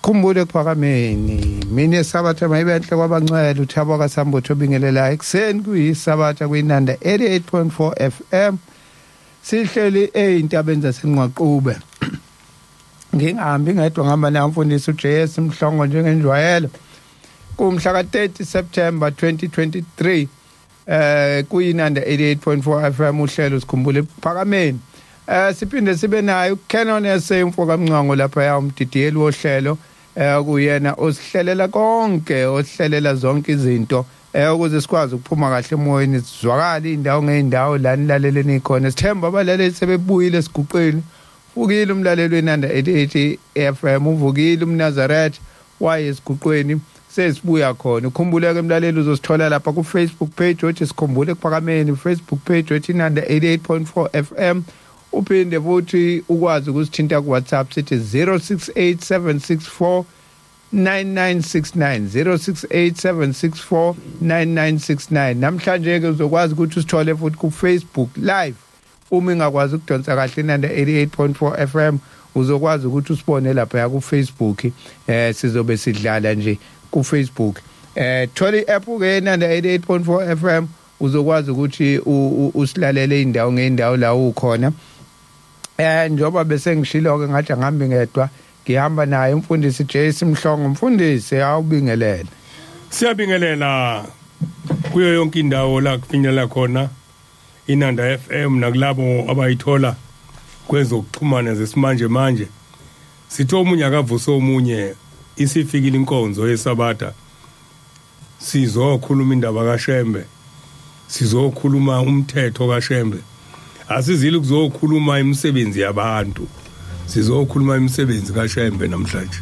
Khumbule ekuphakameni, mina esabatha mayibenhle kwabangcwele. Uthabo kaSambotho obingelelayo ekuseni kuyisabatha kwiNanda 88.4 FM. Sihleli ezintabeni zaseNgqaqube. Ngingahambi ngedwa, ngihamba naye umfundisi uJS Mhlongo njengenjwayelo. Kumhla ka-30 September 2023, kuyinanda 88.4 FM, uhlelo Sikhumbule Ekuphakameni. Siphinde sibe naye uCanon SA umfoka Mncwango lapha ya, umdidiyeli wohlelo, kuyena osihlelela konke, osihlelela zonke izinto ukuze sikwazi ukuphuma kahle emoyeni, sizwakala indawo ngeindawo la nilaleleni khona. Sithemba abalaleli sebebuyile esiguqeni. Uvukile umlaleli weNanda 88 FM, uvukile umNazaretha, waye esiguqweni, sesibuya khona. Ukhumbuleke emlaleli, uzosithola lapha ku Facebook page othi Sikhumbule Ekuphakameni, Facebook page othi Nanda 88.4 FM. Uphinde futhi ukwazi ukusithinta ku WhatsApp, sithi 068764 9969, 068764 9969. Namhlanje ke uzokwazi ukuthi usithole futhi ku Facebook Live. Uma ingakwazi ukudonsa kahle iNanda 88.4 FM, uzokwazi ukuthi usibone lapha ku Facebook. Sizobe sidlala nje ku Facebook. Thola i-app ke Nanda 88.4 FM, uzokwazi ukuthi usilalele indawo ngeindawo la ukhona. Njoba bese ngishilo ke, ngathi angihambi ngedwa, ngihamba naye umfundisi Jason Mhlongo. Mfundisi, awubingelele. Siyabingelela kuyo yonke indawo la kufinyelela khona Inanda FM nakulabo abayithola kwezokuxhumana zesimanje manje. Sithi omunye akavusa omunye, isifikile inkonzo yesabatha. Sizokhuluma indaba kaShembe, sizokhuluma umthetho kaShembe. Asizili kuzokhuluma imisebenzi yabantu, sizokhuluma imisebenzi kaShembe namhlanje.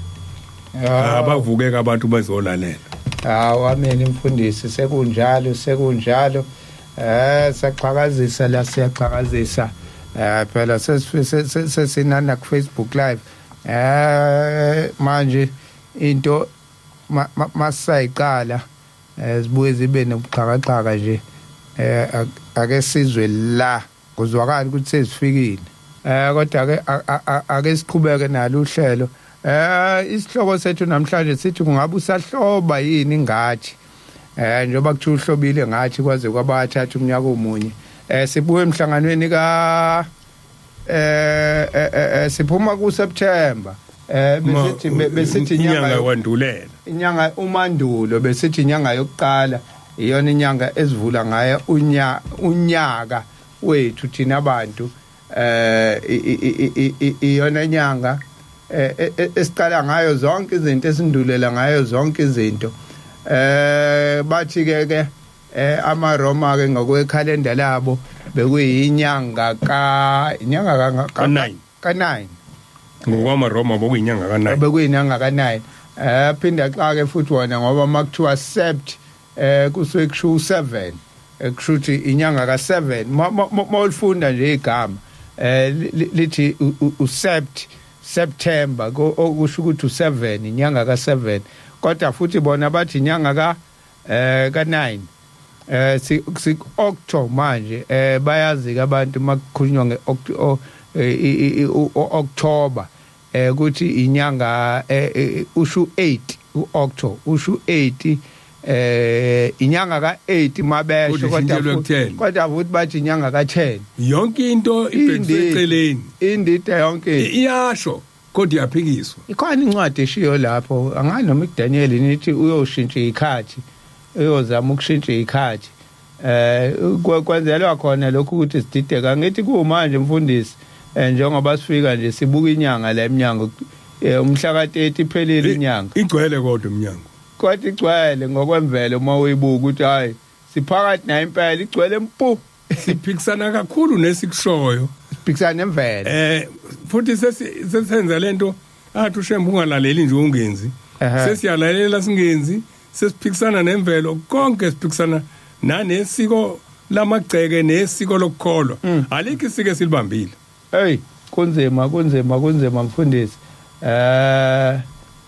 Abavukeka abantu bezolalela. Hawu, ameni mfundisi, sekunjalo, sekunjalo. Siyaqhakazisa la, siyaqhakazisa. Phela sesinana ku Facebook Live. Manje into masayiqala zibuye zibe nobuxhakaxhaka nje. Ake sizwe la kuzwakala ukuthi sezifikile. Kodwa ke ake siqhubeke nalo uhlelo. Isihloko sethu namhlanje sithi kungabe usahloba yini ngathi? Njengoba kuthiwa uhlobile ngathi kwaze kwabathatha umnyaka omunye. Sibuye emhlanganweni ka siphuma ku September. Besithi inyanga yakwandulela. Inyanga uMandulo, besithi inyanga yokuqala iyona inyanga esivula ngayo unyaka wethu thina abantu. Iyona inyanga esiqala ngayo zonke izinto, esindulela ngayo zonke izinto. Bathi ke amaRoma ke ngokwekhalenda labo bekuyinyanga ka inyanga ka 9. Ka 9. NgokwamaRoma bokuyinyanga ka 9. Bekuyinyanga ka 9. Phinda xa ke futhi wona, ngoba makuthiwa sept kusuke kusho 7, kusho ukuthi inyanga ka 7. Mawulifunda nje igama lithi usept September, okusho ukuthi u7, inyanga ka7, kodwa futhi bona bathi inyanga ka 9. Si October manje, bayazi ke abantu makukhulunywa nge October ukuthi inyanga usho 8, uOctober usho 8, inyanga ka8 mabesho. Kodwa kodwa ishintshelwe ku-10. Kodwa futhi bathi inyanga ka10. Yonke into ibhekiswe eceleni. Indida yonke. Iyasho kodwa iyaphikiswa. Ikhona incwadi eshiyo lapho, angani noma ikuDaniel nithi uyoshintsha ikhathi, uyozama ukushintsha ikhathi. Kwenzelwa khona lokhu ukuthi sidideka. Ngithi kumanje mfundisi, njengoba sifika nje sibuka inyanga la eminyango, umhla ka30 iphelile inyanga. Igcwele kodwa iminyango. Kodwa igcwele ngokwemvelo. Uma uyibuka ukuthi hayi, siphakathi nayo impela, igcwele mpu. Siphikisana kakhulu nesikushoyo. Siphikisana nemvelo. Futhi sesenza lento athi uShembe ungalaleli nje ungenzi. Sesiyalalela singenzi, sesiphikisana nemvelo konke, siphikisana nanesiko lamagceke nesiko lokukholwa. Alikho isiko esilibambile. Hey, kunzima, kunzima, kunzima mfundisi.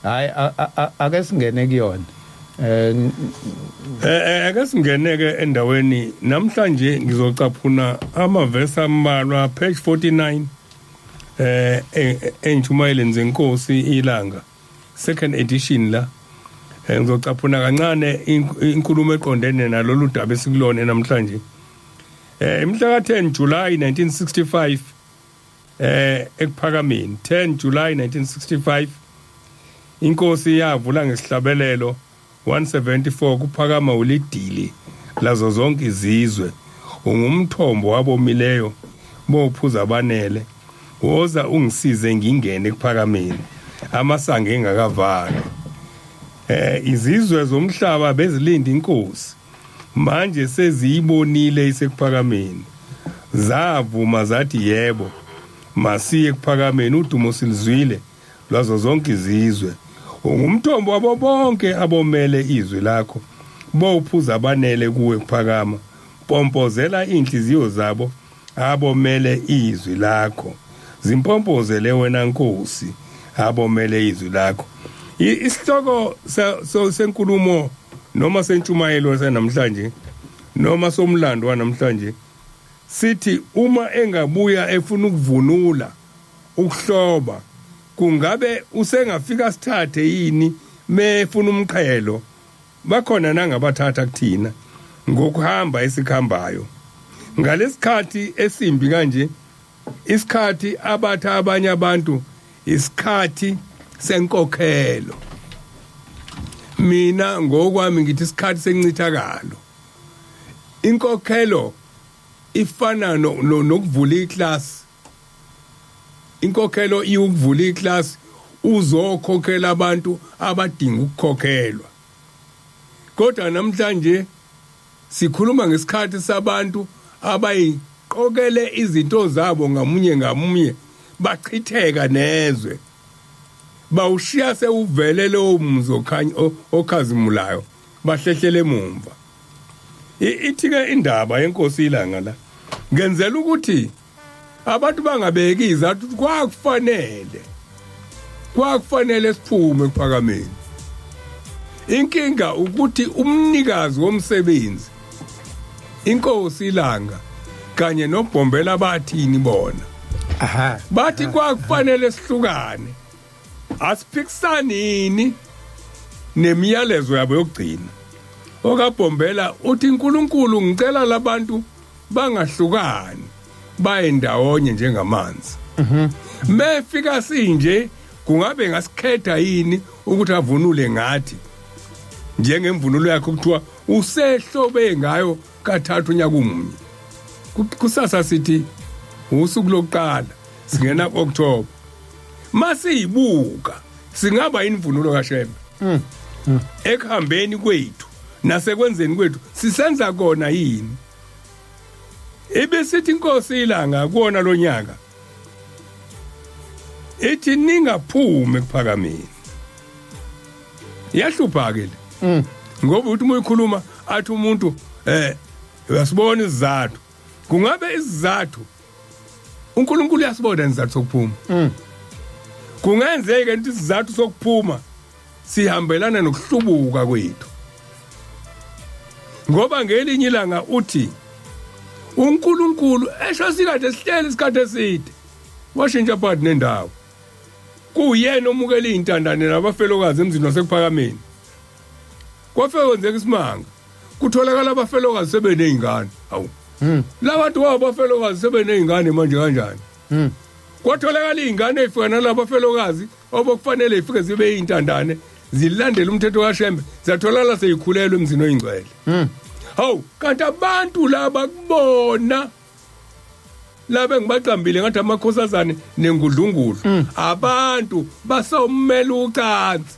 Hayi, ake singene kuyona. Ake singeneke endaweni namhlanje. Ngizocaphuna amavesi ambalwa, page 49 entshumayeleni zenkosi iLanga. Second edition la. Ngizocaphuna kancane inkulumo eqondene nalolu daba esikulona namhlanje. Imhla ka-10 July 1965 ekuphakameni, 10 July 1965, inkosi yavula ngesihlabelelo 174, kuphakama ulidili lazo zonke izizwe, ungumthombo wabomileyo bophuza banele, woza ungisize ngingene ekuphakameni amasango engakavalwa. Izizwe zomhlaba bezilinda inkosi, manje seziyibonile isekuphakameni, zavuma zathi yebo, masiye ekuphakameni, udumo silizwile lwazo zonke izizwe, ungumthombo wabo bonke abomele izwi lakho, bophuza banele kuwe kuphakama, pompozela inhliziyo zabo abomele izwi lakho, zimpompozele wena Nkosi abomele izwi lakho. Isihloko senkulumo noma sentshumayelo sanamhlanje noma somlando wanamhlanje sithi, uma engabuya efuna ukuvunula ukuhloba, kungabe usengafika sithathe yini mefuna umqhelo? Bakhona nangabathatha kuthina ngokuhamba esikhambayo ngalesikhathi esimbi kanje, isikhathi abatha abanye abantu, isikhathi senkokhelo. Mina ngokwami ngithi isikhathi sencithakalo. Inkokhelo ifana nokuvula iclass. Inkokhelo iwukuvula iclass, uzokhokhela abantu abadinga ukukhokhelwa. Kodwa namhlanje sikhuluma ngesikhathi sabantu abayiqokele izinto zabo ngamunye ngamunye, bachitheka nezwe, bawushiya sewuvele lowo muzi okhazimulayo, bahlehlele emumva. Ithi-ke indaba yenkosi ilanga la, ngenzela ukuthi abantu bangabeki izathu, kwakufanele siphume ekuphakameni. Inkinga ukuthi umnikazi womsebenzi, inkosi ilanga kanye nobhombela, bathini bona? Bathi kwakufanele sihlukane. Asiphikisani nemiyalezo yabo yokugcina. Okabhombela uthi, uNkulunkulu, ngicela labantu bangahlukani, baye ndawonye njengamanzi. Mefika sinje, kungabe ngasikhetha yini ukuthi avunule ngathi njengemvunulo yakhe kuthiwa usehlobe ngayo kathathu unyaka umunye? Kusasa sithi usuku lokuqala singena ku-October, masiyibuka singaba imvunulo kaShembe ekuhambeni kwethu nasekwenzeni kwethu, sisenza kona yini? Ibisithi inkosi ilanga kuona lonyaka ithi ningaphumi ekuphakameni. Iyahlupha ke le, ngoba uthi uma uyikhuluma athi umuntu uyasibona isizathu. Kungabe isizathu uNkulunkulu uyasibona isizathu sokuphuma? Kungenzeka ukuthi isizathu sokuphuma sihambelana nokuhlubuka kwethu, ngoba ngelinye ilanga uthi uNkulunkulu esho sikade sihleli isikhathi eside, washintsha phakathi nendawo, kuyena omukela izintandane nabafelokazi emzini wasekuphakameni. Kwafika kwenzeka isimanga, kutholakala abafelokazi sebeney'ngane. Hawu, labantu wabo abafelokazi sebeney'ngane manje kanjani? Kwatholakala iy'ngane ey'fika nalabo bafelokazi obokufanele ifike zibe iy'ntandane zilandele umthetho kaShembe, zatholakala seyikhulelwe emzini oyingcwele. Hawu, kanti abantu laba kubona laba engibaqambile ngathi amakhosazane nengudlungudlu, abantu basomela ucansi,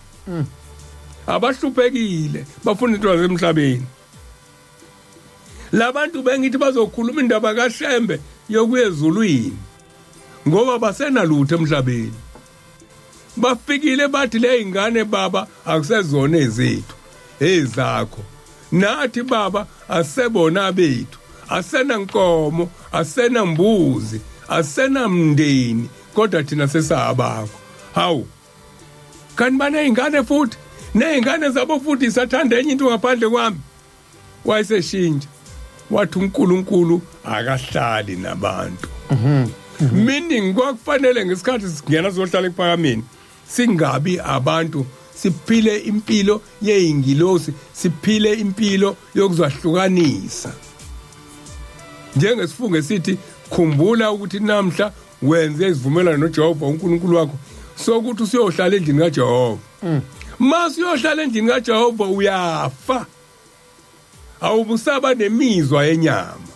abahluphekile, bafuna into zasemhlabeni. Labantu bengithi bazokhuluma indaba kaShembe yokuya ezulwini ngoba basenalutho emhlabeni. Bafikile bathi le ingane baba akusezona ezethu, ezakho. Nathi baba asebona bethu, asena nkomo, asena mbuzi, asena mndeni, kodwa thina sesabakho. Hawu, kanti baney'ngane futhi, ney'ngane zabo futhi isathanda enye into ngaphandle kwami. Wayeseshintsha wathi uNkulunkulu akahlali nabantu, meaning kwakufanele ngesikhathi singena sizohlala ekuphakameni. Singabi abantu, siphile impilo yeyingilosi, siphile impilo yokuzahlukanisa. Njengesifungo esithi khumbula ukuthi namhla wenze isivumelwano noJehova uNkulunkulu wakho sokuthi usiyohlala endlini kaJehova. Mase uyohlala endlini kaJehova uyafa. Awubusaba nemizwa yenyama,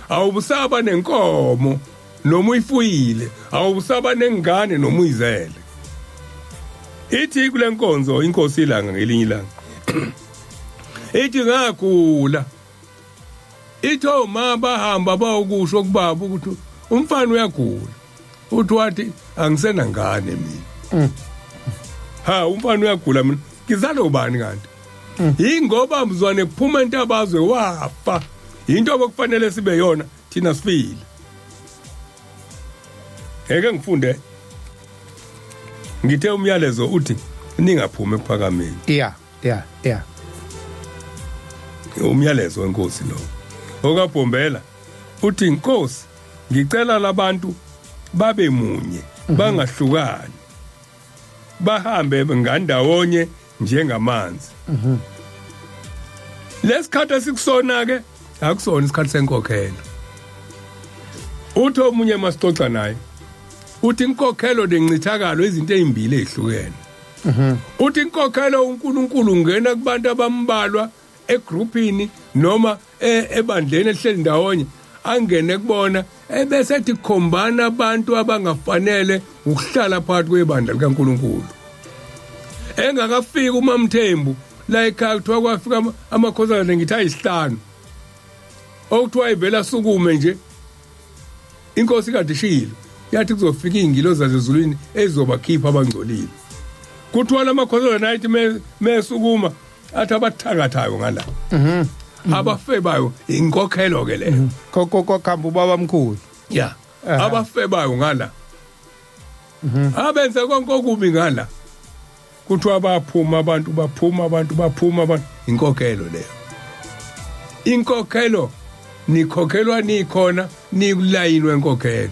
awubusaba nenkomo noma uyifuyile, awubusaba nengane noma uyizele. Ithi kule nkonzo inkosi ilanga ngelinye ilanga ithi ngagula, ithi oma bahamba bayokusho kubaba ukuthi umfana uyagula, uthi wathi angisenangane mina. Ha, umfana uyagula, mina ngizalwa ubani kanti? Yingoba mzwane kuphuma entabazwe wafa. Into okufanele sibe yona thina sifile. Eke ngifunde, ngithe umyalezo uthi ningaphumi ekuphakameni. Yeah yeah yeah Umyalezo wenkosi lo okabhombela uthi, inkosi ngicela labantu babe munye, bangahlukani, bahambe ngandawonye njengamanzi. Lesikhathi esikusona ke akusona isikhathi senkokhelo. Uthi omunye masixoxa naye uthi inkokhelo nencithakalo izinto ezimbili ezihlukene. Uthi inkokhelo uNkulunkulu ungena kubantu abambalwa egroupini noma ebandleni elihleli ndawonye, angene kubona ebese ethi khombana abantu abangafanele ukuhlala phakathi kwebandla likaNkulunkulu. Engakafiki uMamthembu la ekhaya kuthiwa kwafika amakhosana ngithi ayisihlanu, okuthiwa ivela sukume nje inkosi kade ishilo yathi kuzofika iy'ngilozi zasezulwini ezizobakhipha abangcolile. Kuthiwa lamakhosana ayithi mesukuma athi abathakathayo ngala, abafebayo, inkokhelo ke leyo. Kokhamba ubaba mkhulu. Ya, abafebayo ngala, abenza konke okubi ngala. Kuthiwa baphuma abantu, baphuma abantu, baphuma abantu. Inkokhelo leyo, inkokhelo nikhokhelwa nikhona nikulayini wenkokhelo.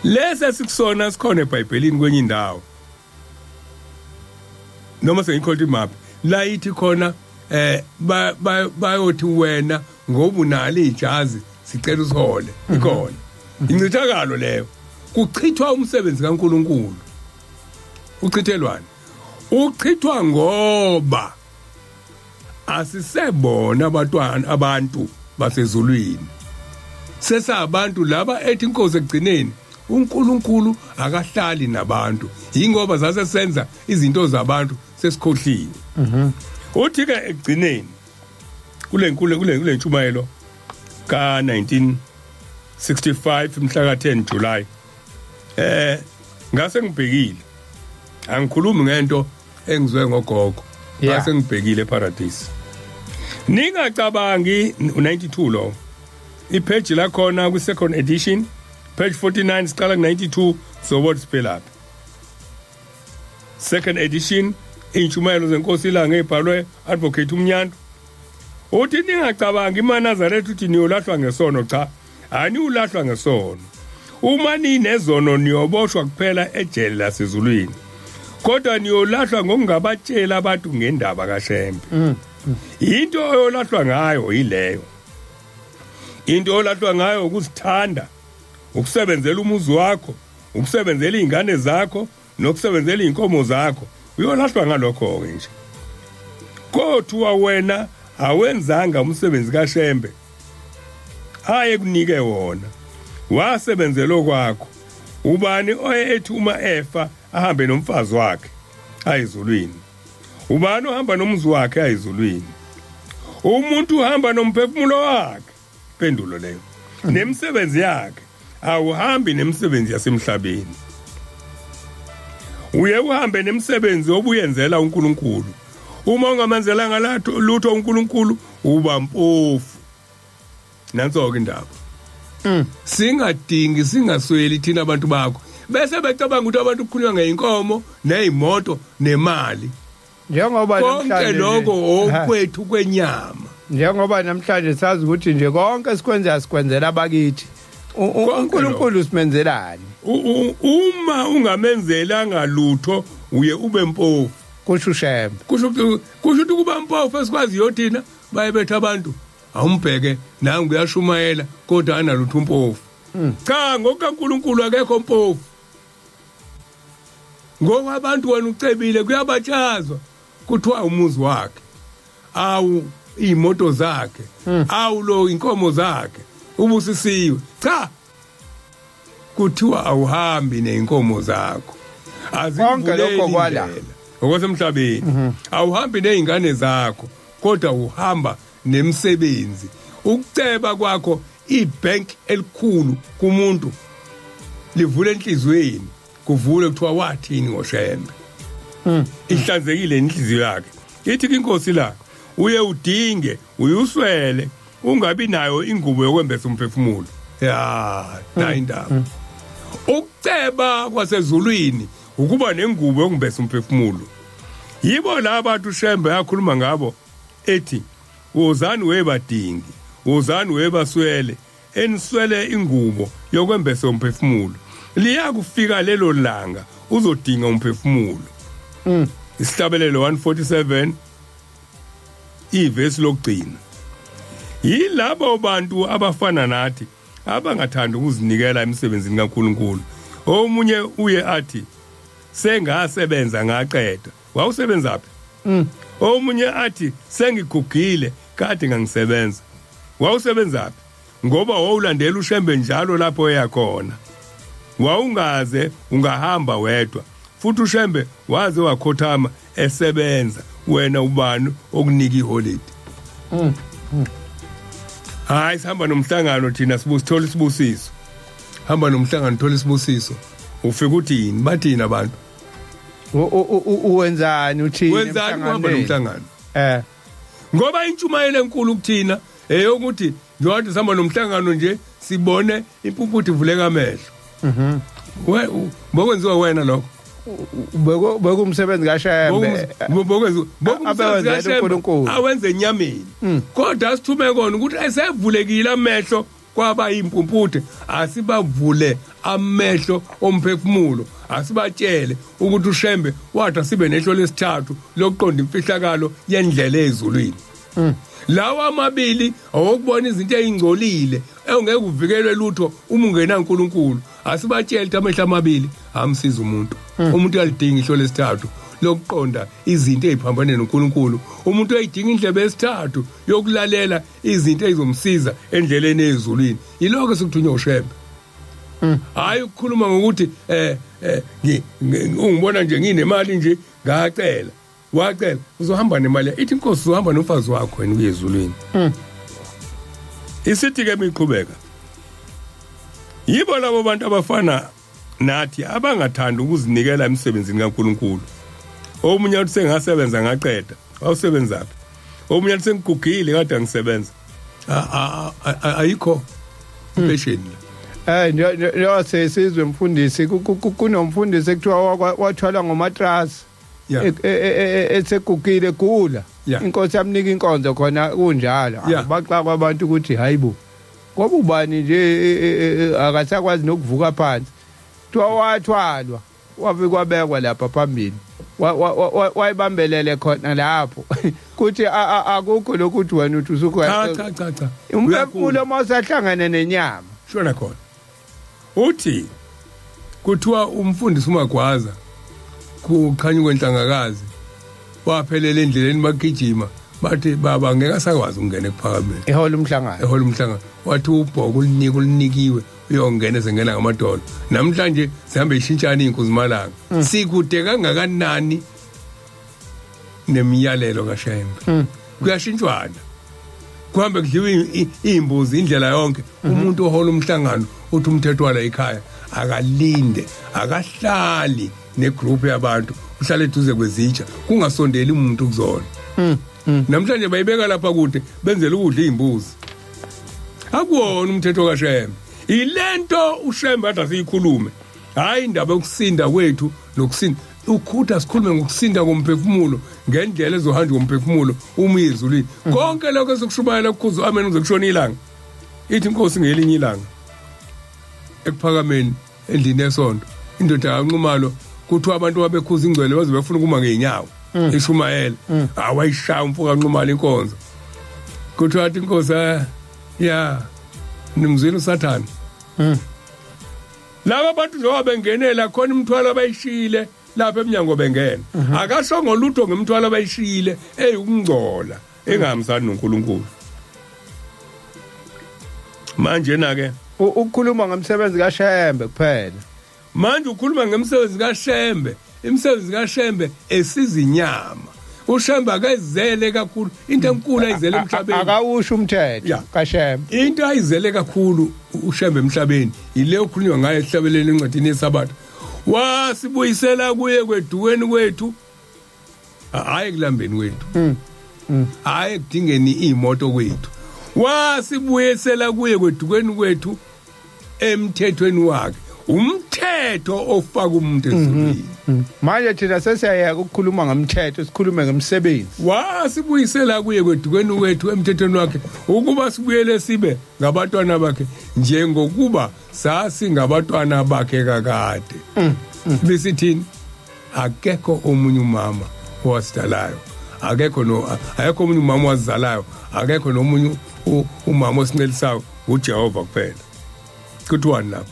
Lesi sikusona sikhona eBhayibhelini kwenye indawo, noma sengikholwa imaphi la ithi khona bayothi wena ngoba unalo ijazi sicela usihole. Ikhona incithakalo leyo, kuchithwa umsebenzi kaNkuluNkulu. Uchithelwana uchithwa ngoba asisebona abantwana abantu basezulwini, sesabantu laba ethi inkosi ekugcineni uNkulunkulu akahlali nabantu, yingoba zase senza izinto zabantu sesikhohliwe. Uthi ke ekugcineni kule nkulu kule ntshumayelo ka 1965 mhla ka 10 July, ngase ngibhekile, angikhulumi ngento engizwe ngogogo, ngase ngibhekile eParadise. Ningacabangi 92 lo ipage lakhona ku second edition page 49, siqala ku 92 sobona siphelaphi. Second edition, intshumayelo zenkosi ilanga ebhalwe Advocate Umnyandu. Uthi ningacabangi iManazaretha uthi niyolahlwa ngesono. Cha, aniwulahlwa ngesono. Uma ninezono niyoboshwa kuphela ejele lasezulwini, kodwa niyolahlwa ngokungabatshela abantu ngendaba kaShembe. Into oyolahlwa ngayo yileyo. Into olahlwa ngayo ukuzithanda, ukusebenzela umuzi wakho, ukusebenzela izingane zakho nokusebenzela izinkomo zakho. Uyolahlwa ngalokho ke nje. Kothiwa wena awenzanga umsebenzi kaShembe aye kunike wona, wasebenzela okwakho. Ubani oye ethi uma efa ahambe nomfazi wakhe ayizulwini? Ubani ohamba nomuzi wakhe ayizulwini? Umuntu uhamba nomphefumulo wakhe, impendulo leyo, nemisebenzi yakhe. Awuhambi nemisebenzi yasemhlabeni, uye uhambe nemisebenzi obuyenzela uNkulunkulu. Uma ungamenzelanga lutho uNkulunkulu uba mpofu. Nanso-ke indaba. Singadingi, singasweli thina abantu bakho, bese becabanga ukuthi abantu kukhulunywa ngeyinkomo neyimoto nemali. Njengoba konke namhlanje lokho okwethu kwenyama. Njengoba namhlanje sazi ukuthi nje konke sikwenza sikwenzela abakithi. Konke. uNkulunkulu simenzelani? Uma ungamenzelanga lutho uye ube mpofu. Kusho uShembe. Kusho ukuthi kuba mpofu esikwaziyo thina baye bethu abantu awumbheke nangu uyashumayela kodwa analutho umpofu. Cha, ngokukaNkulunkulu akekho mpofu. Ngoba abantu wena ucebile kuyabatshazwa kuthiwa umuzi wakhe, awu iy'moto zakhe, awu lo inkomo zakhe, ubusisiwe. Cha, kuthiwa awuhambi ney'nkomo zakho. Konke lokho kwala. Okwasemhlabeni. Awuhambi ney'ngane zakho, kodwa uhamba nemsebenzi. Ukuceba kwakho ibank elikhulu kumuntu livule enhliziyweni, kuvule kuthiwa wathini ngoShembe. Ihlanzekile inhliziyo yakhe. Ithi inkosi la, uye udinge, uyuswele, ungabi nayo ingubo yokwembesa umphefumulo. Ya, nayi indaba. Ukuceba kwasezulwini ukuba nengubo yokumbesa umphefumulo. Yibo laba bantu uShembe yakhuluma ngabo ethi wozani webadingi, wozani webaswele, eniswele ingubo yokwembesa umphefumulo. Liyakufika lelo langa uzodinga umphefumulo. Isihlabelelo 147 ivesi lokugcina. Yilabo bantu abafana nathi abangathanda ukuzinikela emsebenzini kaNkulunkulu. Omunye uye athi sengasebenza ngaqeda. Wawusebenza phi? Omunye athi sengigugile kade ngangisebenza. Wawusebenza phi? Ngoba wawulandela uShembe njalo lapho eyakhona. Wawungaze ungahamba wedwa. Futhi uShembe waze wakhothama esebenza. Wena ubani okunika iholiday? Hayi, sihamba nomhlangano thina, sibusithola isibusiso. Hamba nomhlangano thola isibusiso. Ufika uthini? Bathini abantu? Uwenzani uthini? Wenzani uhamba nomhlangano? Ngoba intshumayelo enkulu kuthina eyokuthi njengoba sihamba nomhlangano nje sibone impumputhe ivuleka amehlo. Bokwenziwa wena lokho. Bekumsebenzi kaShembe. Bokwenziwa uNkulunkulu. Awenze enyameni. Kodwa sithume kona ukuthi esevulekile amehlo kwaba impumputhe, asibavule amehlo omphefumulo, asibatshele ukuthi uShembe wathi asibe nehlo lesithathu lokuqonda imfihlakalo yendlela ezulwini. Lawa amabili awokubona izinto ezingcolile engeke uvikelwe lutho uma ungena uNkulunkulu. Asibatshele ukuthi amehlo amabili amsiza umuntu. Umuntu uyalidinga ihlo lesithathu lokuqonda izinto eziphambane noNkulunkulu. Umuntu uyayidinga indlebe yesithathu yokulalela izinto ezizomsiza endleleni ezulwini. Yilokho esikuthunywa uShembe. Hayi ukukhuluma ngokuthi ungibona nje nginemali nje ngacela. Wacela uzohamba nemali. Ithi inkosi uzohamba nomfazi wakho wena uye ezulwini. Isithi ke miqhubeka. Yibo labo bantu abafana nathi abangathanda ukuzinikela emsebenzini kaNkulunkulu. Omunye uthi sengasebenza ngaqeda. Awusebenza phi? Omunye uthi sengigugile kade angisebenza. Ayikho impesheni la. Njengoba sesizwe mfundisi, kunomfundisi ekuthiwa wathwala ngomatrasi. Esegugile gula. Inkosi yamnika inkonzo khona kunjalo. Baxakwa abantu ukuthi hayibo. Ngoba ubani nje akasakwazi nokuvuka phansi. Kuthiwa wathwalwa wafika wabekwa lapha phambili. Wayibambelele khona lapho. Kuthi akukho lokuthi wena uthi usukwa. Cha cha cha. Umphefumulo mawusahlangana nenyama. Shona khona. Uthi kuthiwa umfundisi uMagwaza kuqhanyuka enhlangakazi waphelela endleleni bagijima bathi baba ngeke asakwazi ukungena ekuphakameni. Ehola umhlangano. Ehola umhlangano. Wathi ubhoko ulinika ulinikiwe uyongena sengena ngamadolo. Namhlanje sihambe ishintshana inkuzimalanga. Sikude kangakanani nemiyalelo kaShembe. Kuyashintshwana. Kuhambe kudliwa imbuzi indlela yonke. Umuntu ohola umhlangano uthi umthetho wala ekhaya akalinde, akahlali negroup yabantu, uhlale eduze kwezitsha kungasondeli umuntu kuzona. Namhlanje bayibeka lapha kude benzele ukudla imbuzi. Akuwona umthetho kaShembe. Ilento uShembe athi asiyikhulume. Hayi indaba yokusinda kwethu nokusinda ukhutha sikhulume ngokusinda komphefumulo ngendlela ezohanjwa ngomphefumulo uma uyezulwini. Konke lokho esikushumayela ukukhuza amen uze kushona ilanga. Ithi inkosi ngelinye ilanga ekuphakameni Endlini yesonto indoda kaNxumalo, kuthiwa abantu babekhuza ingcwele baze befuna ukuma ngeenyawo ishumayela. Awayishaya umfo kaNxumalo inkonzo, kuthiwa athi inkosi, ya nimzwile uSathane. Laba bantu njengoba bengenela khona imithwalo abayishiyile lapha eminyango bengena, akasho ngolutho ngemithwalo abayishiyile eyukungcola engahambisani noNkulunkulu. Manje na ke Ukukhuluma ngomsebenzi kaShembe kuphela. Manje ukhuluma ngemisebenzi kaShembe, imisebenzi kaShembe esizinyama. UShembe akezele kakhulu, into enkulu ayizele emhlabeni. Akawusho umthetho kaShembe. Into ayizele kakhulu uShembe emhlabeni ile okhulunywa ngayo esihlabeleni encwadini yeSabatha. Wasibuyisela kuye kweduweni kwethu, hayi ekulambeni kwethu, hayi ekudingeni imoto kwethu. Wasibuyisela kuye kwedukweni kwethu emthethweni wakhe, umthetho ofaka umuntu ezulwini. Manje thina sesiyayeka ukukhuluma ngomthetho, sikhulume ngomsebenzi. Wasibuyisela kuye kwedukweni kwethu emthethweni wakhe, ukuba sibuyele sibe ngabantwana bakhe njengokuba sasingabatwana bakhe kakade. Besithini? Akekho omunye umama owasidalayo, akekho, no akekho omunye umama owazalayo, akekho nomunye umama osincelisayo, uJehova kuphela. Kuthiwani lapho?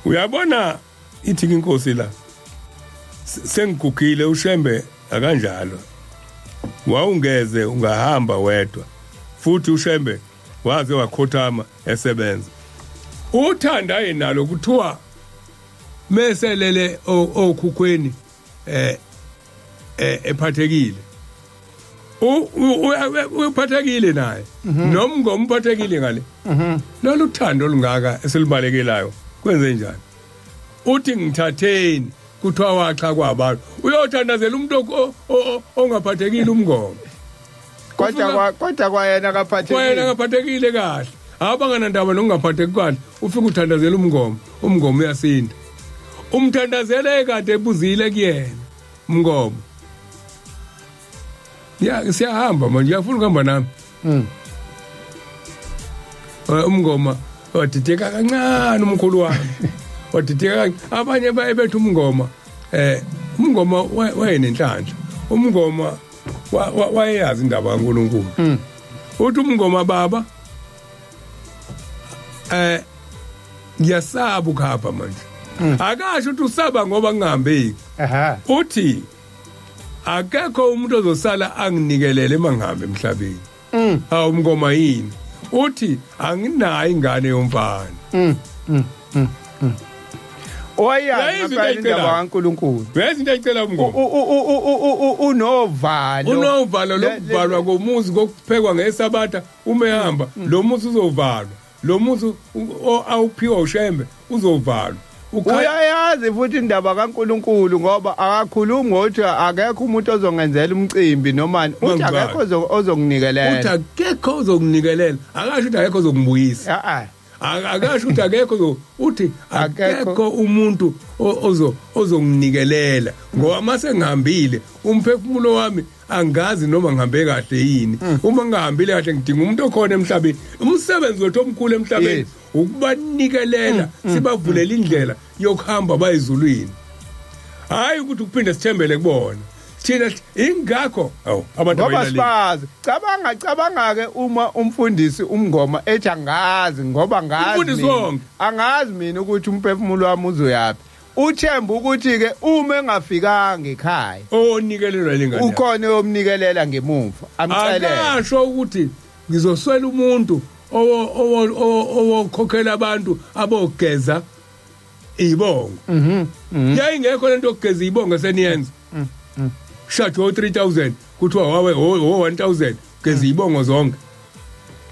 Uyabona, ithi inkosi la, sengigugile. uShembe akanjalo, wawungeze ungahamba wedwa futhi. uShembe waze wakhothama esebenza, uthanda yenalo. Kuthiwa meselele okhukhweni ephathekile, uphathekile naye nomngoma uphathekile ngale. Lolu thando olungaka esilibalekelayo kwenze njani? Uthi ngithatheni, kuthiwa wacha kwabantu, uyothandazela umuntu ongaphathekile, umngoma. Kodwa kwayena akaphathekile. Kwayena akaphathekile kahle, abanganandaba nokungaphatheki kahle. Ufike uthandazela umngoma, umngoma uyasinda. Umthandazele kade ebuzile kuyena umngoma, ya siyahamba manje, uyafuna ukuhamba nami? Umngoma wadideka kancane, umkhulu wami wadideka kancane. Abanye baye bethi umngoma, umngoma wayenenhlanhla, umngoma wayeyazi indaba kaNkulunkulu. Uthi umngoma, baba, ngiyasaba ukuhamba manje. Akasho ukuthi usaba ngoba ngingahambeki. Uthi akekho umuntu ozosala anginikelele mangihambe emhlabeni. Hawu mngoma, yini? Uthi anginayo ingane yomfana. Oyazi Yayizi into ngempela indaba ayicelayo. kaNkulunkulu. Uyazi into ayicela umngoma? Unovalo. Unovalo lokuvalwa komuzi kokuphekwa ngesabatha. Uma ehamba lo muzi uzovalwa, lo muzi awuphiwa uShembe uzovalwa. Uyayazi futhi indaba kaNkulunkulu, ngoba akakhulumi ngokuthi akekho umuntu ozongenzela umcimbi noma uthi Mangibali. akekho ozonginikelela. Uthi akekho ozonginikelela, akasho ukuthi akekho ozongibuyisa. A Akasho ukuthi akekho uthi Akekho. akekho umuntu ozonginikelela, ngoba mase ngihambile umphefumulo wami angazi noma ngihambe kahle yini. Uma ngihambile kahle, ngidinga umuntu okhona emhlabeni. Umsebenzi wethu omkhulu emhlabeni ukubanikelela, sibavulela indlela yokuhamba bayezulwini, hayi ukuthi ukuphinde sithembele kubona thina. Ingakho awu abantu Ngoba abayilaleli. sibazi, cabanga ke uma umfundisi umngoma ethi angazi, ngoba ngazi Umfundisi mina. wonke. Angazi mina ukuthi umphefumulo wami uzoyapi. Uthemba ukuthi ke uma engafikanga ekhaya onikelelwa lengane yakhe. Ukhona oyomnikelela ngemuva amcelele. Akasho ukuthi ngizoswela umuntu owokhokhela abantu abogeza ibongo. Yayingekho lento yokugeza ibongo seniyenza shajwa o 3000, kuthiwa wawe o 1000 geza ibongo zonke.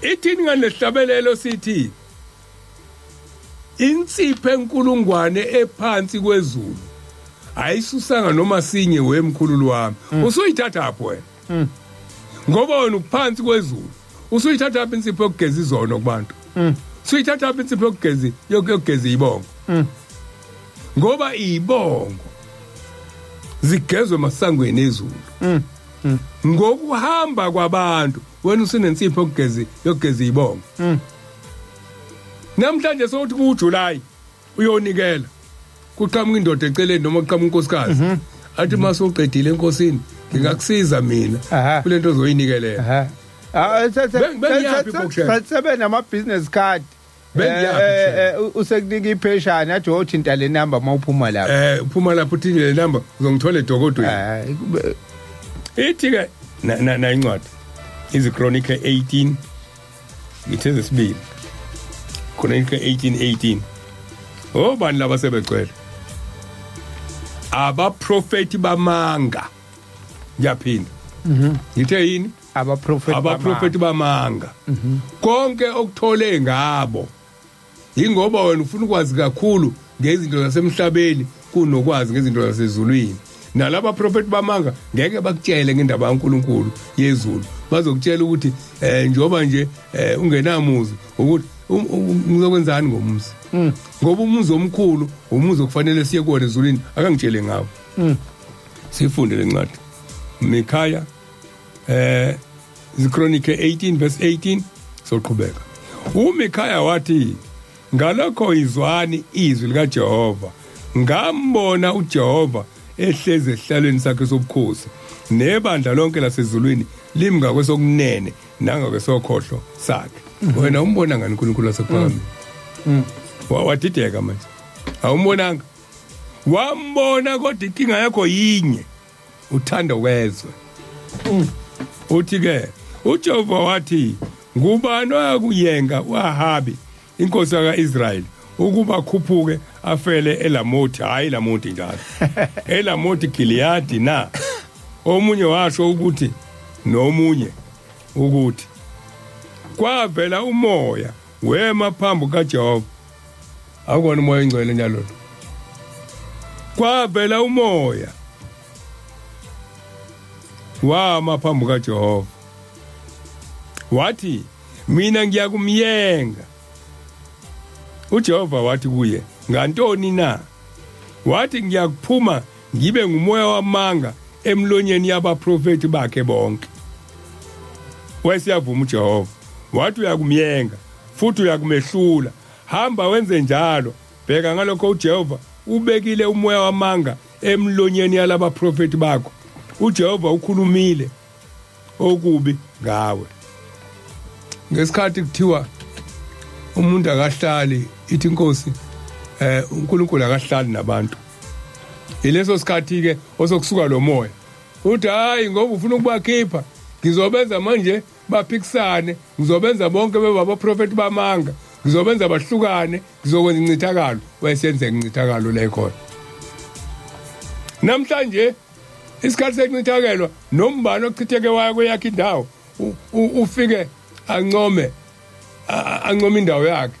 Ithini ngane lesihlabelelo? Sithi insipho enkulungwane ephansi kwezulu ayisusanga noma sinye wemkhululu wami. Usuyithatha phi wena? Ngoba wena uphansi kwezulu, usuyithatha phi insipho yokugeza izono kubantu? Usuyithatha phi insipho yokugeza ibongo? Ngoba ibongo zigezwe emasangweni ezulu ngokuhamba kwabantu, wena usunensipho yokugeza ibongo. Namhlanje sokuthi kuJuly. Uyonikela, kuqhamuka indoda eceleni noma kuqhamuka unkosikazi, athi mase uqedile enkosini, ngingakusiza mina kulento ozoyinikelela. Ah, Bengiyaphi, Bokshen? Sebe nama business card. Bengiyaphi, Usekunika ipheshana, athi othinta le number mawuphuma lapha. Uphuma lapho uthini le number, uzongithola edokodweni. Ithi ke na incwadi iziChronicle 18, ngithe zesibili, Chronicle 18 18. Obani laba sebegcwele? Abaprofeti bamanga. Ngiyaphinda, ngithe yini? Abaprofeti. Abaprofeti bamanga. Konke okuthole ngabo ingoba wena ufuna ukwazi kakhulu ngezinto zasemhlabeni kunokwazi ngezinto zasezulwini. Nalaba profeti bamanga ngeke bakutshele ngendaba kaNkuluNkulu yezulu. Bazokutshela ukuthi njoba nje ungenamuzi, ukuthi ngizokwenzani ngomuzi, ngoba umuzi omkhulu, umuzi okufanele siye kuwona ezulwini, akangitshele ngawo. Sifunde lencwadi Mikhaya, iChronicle 18 verse 18. Soqhubeka. UMikhaya wathi, "Ngalokho izwani izwi likaJehova. Ngambona uJehova ehlezi esihlalweni sakhe sobukhosi, nebandla lonke lasezulwini limi ngakwesokunene nangakwesokhohlo sakhe." Wena umbona ngani uNkulunkulu wasekuphakameni? Wadideka manje, awumbonanga? Wambona, kodwa inkinga yakho yinye, uthanda wezwe. Uthi ke uJehova wathi, "Ngubani oyakuyenga uAhabi inkosi kaIsrayeli ukuba khuphuke afele eLamothi, hayi Lamothi njalo, eLamothi Gileadi na?" Omunye washo ukuthi, nomunye ukuthi, kwavela umoya wema phambi kaJehova. Akubona umoya ingcwele njalo, kwavela umoya wama phambi kaJehova, wathi, "Mina ngiyakumyenga." uJehova wathi kuye, "Ngantoni na?" Wathi, "Ngiyakuphuma ngibe ngumoya wamanga emlonyeni yabaprofeti bakhe bonke." Wayesiyavuma uJehova, wathi uyakumyenga futhi uyakumehlula. Hamba wenze njalo. Bheka, ngalokho uJehova ubekile umoya wamanga emlonyeni yalaba profeti bakho. uJehova ukhulumile okubi ngawe. Ngesikhathi kuthiwa umuntu akahlali, ithi inkosi uNkulunkulu akahlali nabantu, ileso sikhathi ke osokusuka lo moya uthi, "Hayi, ngoba ufuna ukubakhipha, ngizobenza manje baphikisane, ngizobenza bonke bebe abaprofeti bamanga, ngizobenza bahlukane, ngizokwenza incithakalo." Wayesenzeka incithakalo la ikhona namhlanje, isikhathi sencithakelwa. Nombani ochitheke waya kweyakhe indawo, ufike ancome, ancome indawo yakhe,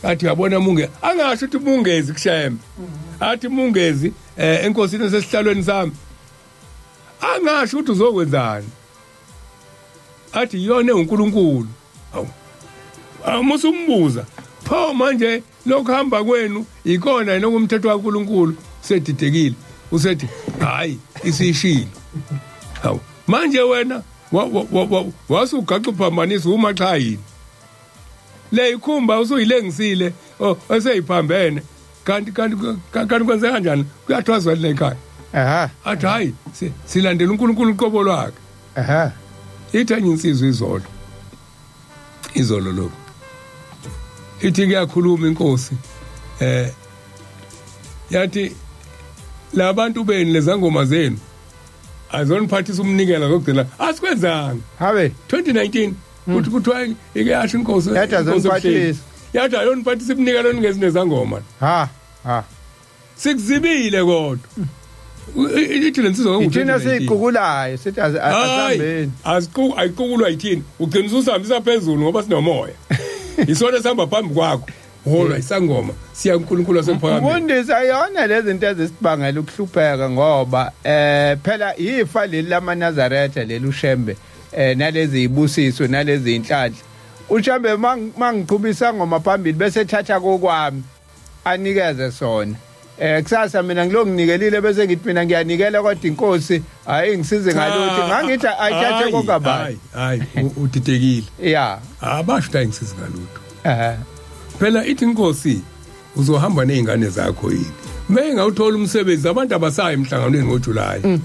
athi, "Uyabona munge," angasho ukuthi mungezi kushembe, athi mungezi enkosini esesihlalweni sami, angasho ukuthi uzokwenzani, athi iyona uNkulunkulu. Awu, amusumbuza pho manje, lokuhamba kwenu ikona yena kumthetho kaNkulunkulu? Sedidekile, usethi, "Hayi, isishilo." Hawu, manje wena wasugaxa uphambanisa uma cha yini le ikhumba usuyilengisile eseyiphambene? Kanti kwenzeka kanjani? Kuyathwazwa le ekhaya. Athi, "Hayi, silandela uNkulunkulu uqobo lwakhe." Ithi enye insizwa izolo, izolo lokho, ithi kuyakhuluma inkosi, yathi labantu beni, lezangoma zenu azoniphathisa umnikelo zokugcina, asikwenzanga. Habe. 2019 kuthi kuthiwa ike yasho inkosi. Yathi inkosi azoniphathisa. ebuhleni. Yathi ayoniphathisa iminikelo ningezinezangoma. Ha ha. Sikuzibile, kodwa ithi lensizwa Ithina siyiqukulayo, sithi asihambeni. Aziqu ayiqukulwa yithini, ugcina ususihambisa phezulu ngoba sinomoya, isona sihamba phambi kwakho, holwa isangoma siya uNkulunkulu wasephakameni. Mfundisi, ayona lezi zinto ezisibangela ukuhlupheka, ngoba phela ifa leli lamaNazaretha leli uShembe, nalezi ibusiso nalezi inhlanhla. uShembe mangiqhubisa ngoma phambili bese ethatha kokwami anikeze sona. Kusasa mina ngilonginikelile bese ngithi mina ngiyanikela, kodwa inkosi hayi ngisize ngalutho, ngangithi ayithathe kokabani. Hayi, udidekile. Abasho ukuthi ayingisizi ngalutho. Phela ithi inkosi Uzohamba nezingane zakho yini? Mengawuthola umsebenzi, abantu abasayi emhlanganweni ngoJuly.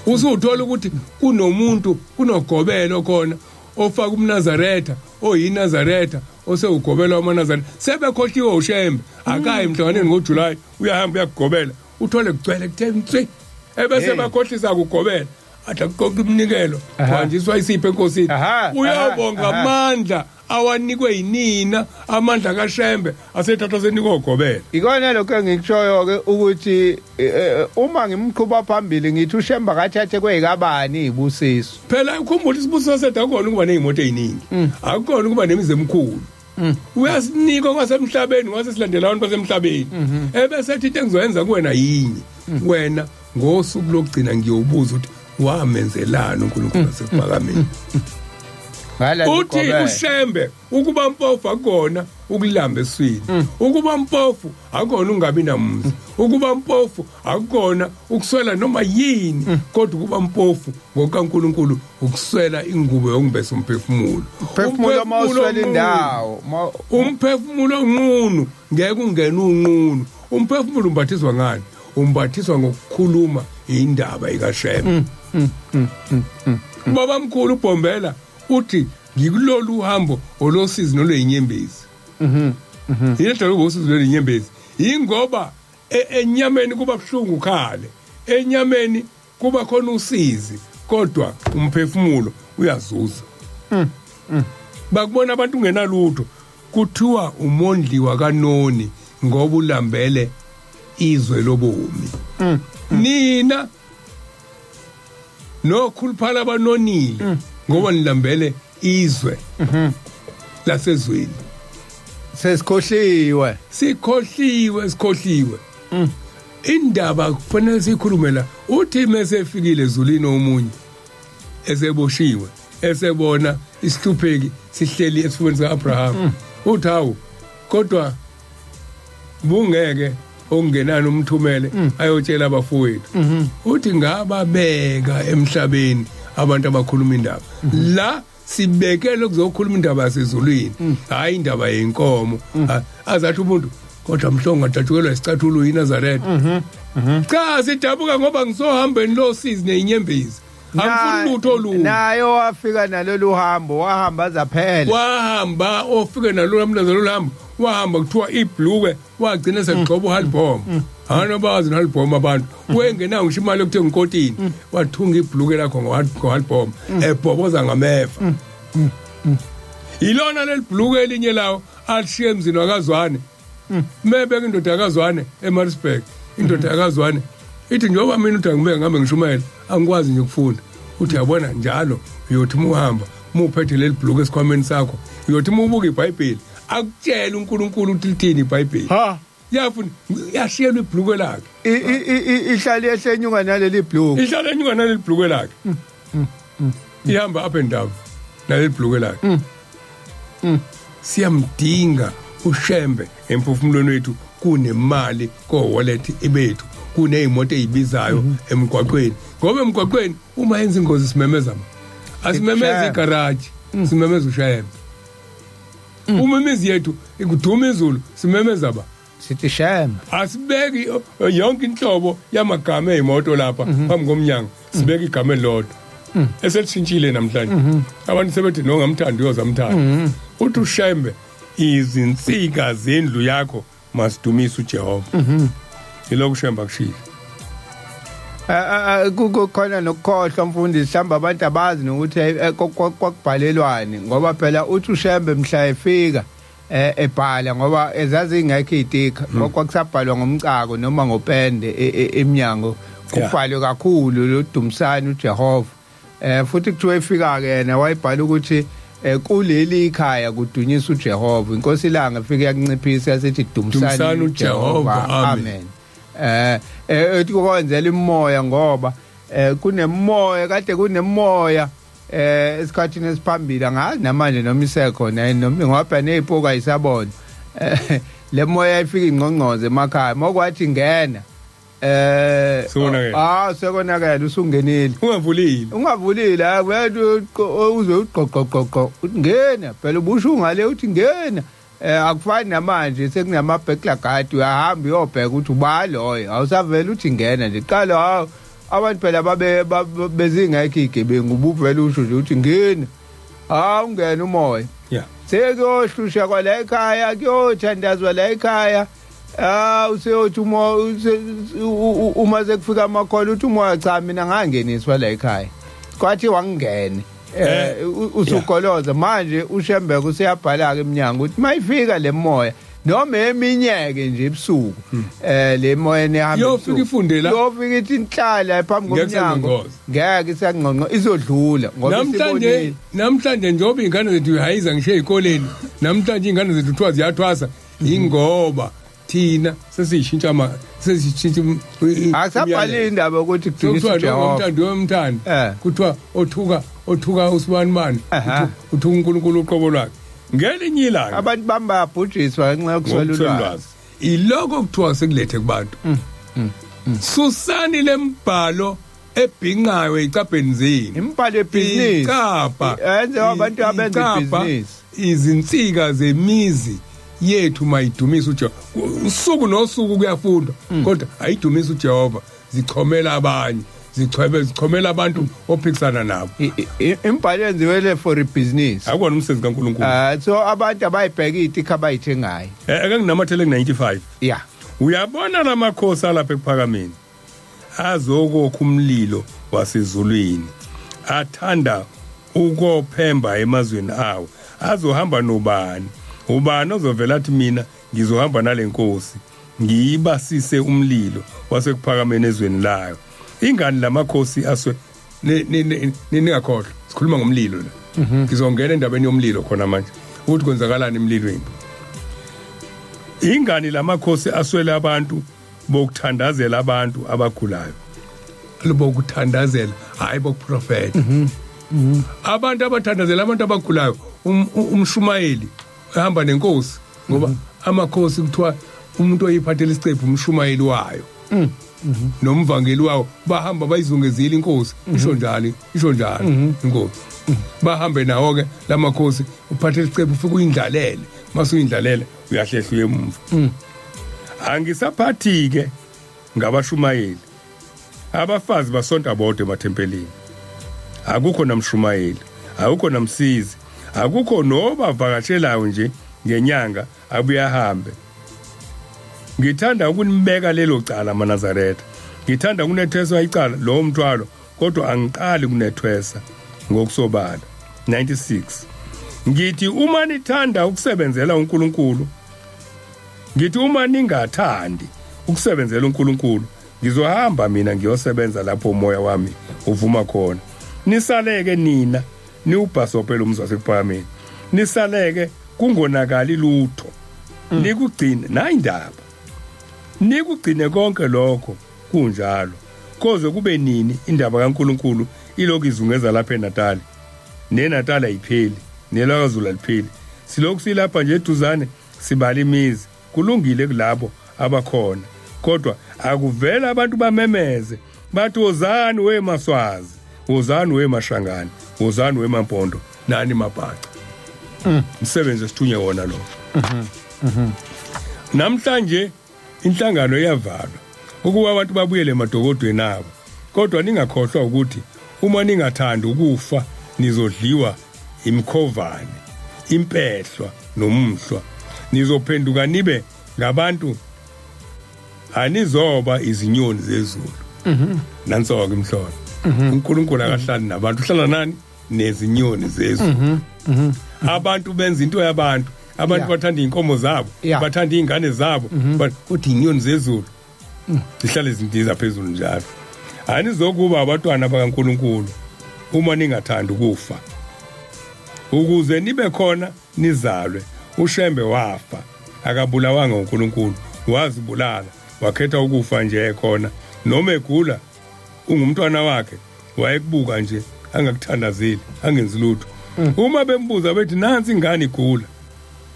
Usuthola ukuthi kunomuntu, kunogobelo khona ofaka umNazaretha, oyiNazaretha, osewugobela wamaNazaretha, sebekhohliwe uShembe, akayi emhlanganweni ngoJuly, uyahamba uyakugobela, uthole kugcwele kuthe nswi, ebese bakhohlisa kugobela, athi akuqoqa iminikelo, kuhanjiswa isipho enkosini, uyabonga amandla awanikwe yinina, amandla kaShembe asethathwa senikwa ogobela. Ikona lokho engikushoyo ke ukuthi uma ngimqhuba phambili ngithi uShembe akathathe kwezikabani izibusiso. Phela ukhumbula isibusiso sethu akukona ukuba nezimoto eziningi, akukona ukuba nemizi emikhulu. Uyasinika kwasemhlabeni, ngase silandela abantu basemhlabeni. Ebese ethi into engizoyenza kuwena yinye. Wena ngosuku lokugcina ngiyobuza ukuthi wamenzelani uNkulunkulu wasekuphakameni. Uthi uShembe ukuba mpofu akona ukulamba eswini, ukuba mpofu akona ungabi namuzi, ukuba mpofu akona ukuswela noma yini, kodwa ukuba mpofu ngokaNkulunkulu ukuswela ingubo yokumbesa umphefumulo. Umphefumulo mawuswela indawo, umphefumulo onqunu ngeke ungene unqunu. Umphefumulo umbathiswa ngani? Umbathiswa ngokukhuluma indaba ikaShembe. Baba mkhulu uBhombela uthi ngikulolu uhambo olosizi nolweyinyembezi. Yini lokho usizi lweyinyembezi? Ingoba enyameni kuba buhlungu khale, enyameni kuba khona usizi, kodwa umphefumulo uyazuza. Bakubona abantu ungenalutho, kuthiwa umondliwa kanoni ngoba ulambele izwe lobomi. Nina nokhuluphala abanonile ngoba nilambele izwe lasezweni. Sesikhohliwe, sikhohliwe, sikhohliwe. Indaba kufanele sikhulume la. Uthi mesefikile ezulwini omunye eseboshiwe, esebona isihlupheki sihleli esifubeni sika-Abraham, uthi hawu, kodwa bungeke okungenani umthumele ayotshela abafowethu. Uthi ngababeka emhlabeni abantu abakhuluma indaba la, sibekele kuzokhuluma indaba yasezulwini, hayi indaba yenkomo. Azathi umuntu kodwa mhlongo ngadatshukelwa isicathulo yiNazaretha. Cha, sidabuka ngoba ngisohambeni losizi neyinyembezi, angifuni lutho olubi. Nayo wafika nalolu hambo, wahamba zaphela. Wahamba ofike nalolu mnazo lolu hambo, wahamba kuthiwa ibhluke, wagcina sekugxoba uhalibhom. Hanobazi nohalibhom abantu wengenawo ngisho imali yokuthenga inkotini, wathunga ibhluke lakho ngohalibhom ebhoboza ngameva. Ilona leli bhluke elinye lawo alishiye emzini wakazwane, mebeka indoda yakazwane eMaritzburg. Indoda yakazwane ithi njengoba mina uthi angibeke ngihambe ngishumayela, angikwazi nje ukufunda. Uthi yabona njalo uyothi uma uhamba uma uphethe leli bhluke esikhwameni sakho, uyothi uma ubuka iBhayibheli akutshele uNkulunkulu ukuthi lithini iBhayibheli. Ha. Yafuna yashiyelwa ibhluke lakhe. Ihlale yehlenyuka naleli bhluke. Ihlale enyuka naleli bhluke lakhe, ihamba up and down naleli bhluke lakhe. Siyamdinga uShembe emphefumulweni wethu kunemali ko-wallet ebethu, kuney'moto ey'bizayo emgwaqweni, ngoba emgwaqweni uma yenza ingozi simemeza ma asimemeza Ushembe. Igaraji simemeza uShembe. Uma imizi yethu ikuduma izulu simemeza ba? Sithi Shembe. Asibeki yonke inhlobo yamagama ey'moto lapha phambi komnyango, sibeka igama elilodwa eselishintshile namhlanje. Abantu sebethi nongamthandi uyozamthanda. Uthi uShembe izinsika zendlu yakho masidumise uJehova. Yilokhu uShembe akushilo. Kukhona nokukhohlwa mfundisi, mhlawumbe abantu abazi nokuthi kwakubhalelwani, ngoba phela uthi uShembe mhla efika ebhala, ngoba ezazingekho izitika, kwakusabhalwa ngomcako noma ngopende eminyango, kubhalwe kakhulu lo dumisani uJehova. Futhi kuthiwa efika ke yena wayibhala ukuthi kuleli ikhaya kudunyiswa uJehova. Inkosi ilanga ifike yakunciphisa yasithi dumisani Dumisani uJehova, amen. Amen. Ethi kwenzela imoya, ngoba kunemoya, kade kunemoya esikhathini esiphambili, angazi namanje noma isekhona noma, ngoba nezipoka ayisabona. Le moya ifika ingqongqoze emakhaya, mokwathi ngena Sekonakele. Ah, sekonakele, usungenile. Ungavulile. Ungavulile, hayi, uze ugqoqoqoqo uthi ngena phela, ubusho ungale uthi ngena. Akufani namanje sekunama burglar guard, uyahamba uyobheka ukuthi uba loyo, awusavela uthi ngena nje. Qala hawu, abantu phela babe bezingekho igebengu, ubuvela usho nje ukuthi ngena, hawu ungena umoya. Sekuyohlusha kwala ekhaya, kuyothandazwa la ekhaya. Useyothi uma sekufika amakhola uthi umoya, cha mina ngangeniswa la ekhaya, kwathi wangene. Usugoloza manje uShembeka useyabhala ke eminyango ukuthi mayifika le moya noma eminyeke nje ebusuku, le moya nehamba Yofika ifunde la. Yofika ithi inhlala phambi Ngeke komnyango, isangqongqoza. Ngeke isangqongqo, izodlula ngoba Namhlanje isibonile. Namhlanje njengoba iy'ngane zethu hayiza ngisho ey'koleni namhlanje, iy'ngane zethu kuthiwa ziyathwasa, ingoba thina sesiyishintsha Akusabhali indaba ukuthi kudukisa Kuthiwa uJehova. Umthandi wemthandi, kuthiwa othuka usibanibani uthuka uNkulunkulu uqobo lwakhe ngelinye ilanga. Abantu bami bayabhujiswa ngenxa yokuswela Ngokuswela ulwazi. ulwazi. Iloko kuthiwa sekulethe kubantu, susani lembhalo ebhinqayo ey'cabheni zenu. Imibhalo yebhizinisi. Icabha. Yenziwa abantu abenza Icabha, ibhizinisi. Izinsika zemizi yethu mayidumise uJehova usuku nosuku, kuyafundwa, kodwa ayidumise uJehova, zichomela abanye, zichwebe zichomela abantu ophikisana nabo. Imibhalo yenziwele for ibhizinisi. Akubona umsebenzi kaNkulunkulu. So abantu abayibheka iy'tikha abayithengayo. Ake nginamathele ku-95. Uyabona lamakhosi alapha ekuphakameni azokokha umlilo wasezulwini, athanda ukophemba emazweni awo, azohamba nobani? Ubani ozovela athi, "Mina ngizohamba nalenkosi, ngiyibasise umlilo wasekuphakameni ezweni layo"? Ingani lamakhosi aswe ningakhohlwa sikhuluma ngomlilo la. Ngizongena endabeni yomlilo khona manje, ukuthi kwenzakalani emlilweni. Ingani lamakhosi aswele abantu bokuthandazela abantu abagulayo, bokuthandazela, hayi bokuprofeta. Abantu abathandazela abantu abagulayo, umshumayeli ehamba nenkosi, ngoba amakhosi kuthiwa umuntu oyiphathela isicephu umshumayeli wayo nomvangeli wawo, bahamba bayizungezile inkosi. Isho njalo, isho njalo inkosi, bahambe nawo ke lamakhosi. Uphathela isicephu, ufike uyindlalele, mase uyindlalele uyahlehla uye emuva. Angisaphathi ke ngabashumayeli. Abafazi basonta bodwa emathempelini, akukho namshumayeli, akukho namsizi, akukho nobavakashelayo nje ngenyanga abuye ahambe. Ngithanda ukunibeka lelo cala, maNazaretha. Ngithanda ukunethweswa icala lo mthwalo, kodwa angiqali kunethwesa ngokusobala. 96 Ngithi uma nithanda ukusebenzela uNkulunkulu, ngithi uma ningathandi ukusebenzela uNkulunkulu, ngizohamba mina ngiyosebenza lapho umoya wami uvuma khona. Nisaleke nina niwubhasobhe lo mzi wasekuphakameni, nisaleke kungonakali lutho, nikugcine nayi indaba, nikugcine konke lokho kunjalo. Koze kube nini indaba kaNkuluNkulu ilokhu izungeza lapha eNatal? NeNatal ayipheli, nelakaZulu alipheli. Silokhu silapha nje eduzane, sibala imizi. Kulungile kulabo abakhona, kodwa akuvela abantu bamemeze bathi, "Wozani wemaswazi, wozani wemashangane, wozani wemampondo nani mabhaca." Umsebenzi esithunye wona lo. Namhlanje inhlangano iyavalwa ukuba abantu babuyele emadokodweni abo, kodwa ningakhohlwa ukuthi uma ningathandi ukufa nizodliwa imkhovane, impehlwa nomhlwa, nizophenduka nibe ngabantu, anizoba izinyoni zezulu. Nanso-ke imhlolo. UNkulunkulu akahlali nabantu, uhlala nani? Nezinyoni zezulu. Abantu benza into yabantu, abantu bathanda iy'nkomo zabo, bathanda iy'ngane zabo, but kodwa iy'nyoni zezulu zihlale zindiza phezulu njalo. Anizokuba abantwana bakaNkulunkulu uma ningathandi ukufa. Ukuze nibe khona nizalwe. UShembe wafa, akabulawanga uNkulunkulu, wazibulala, wakhetha ukufa nje khona. Noma egula ungumntwana wakhe, wayekubuka nje, angakuthandazeli, angenzi lutho. Uma bembuza bethi, "Nansi ingane igula,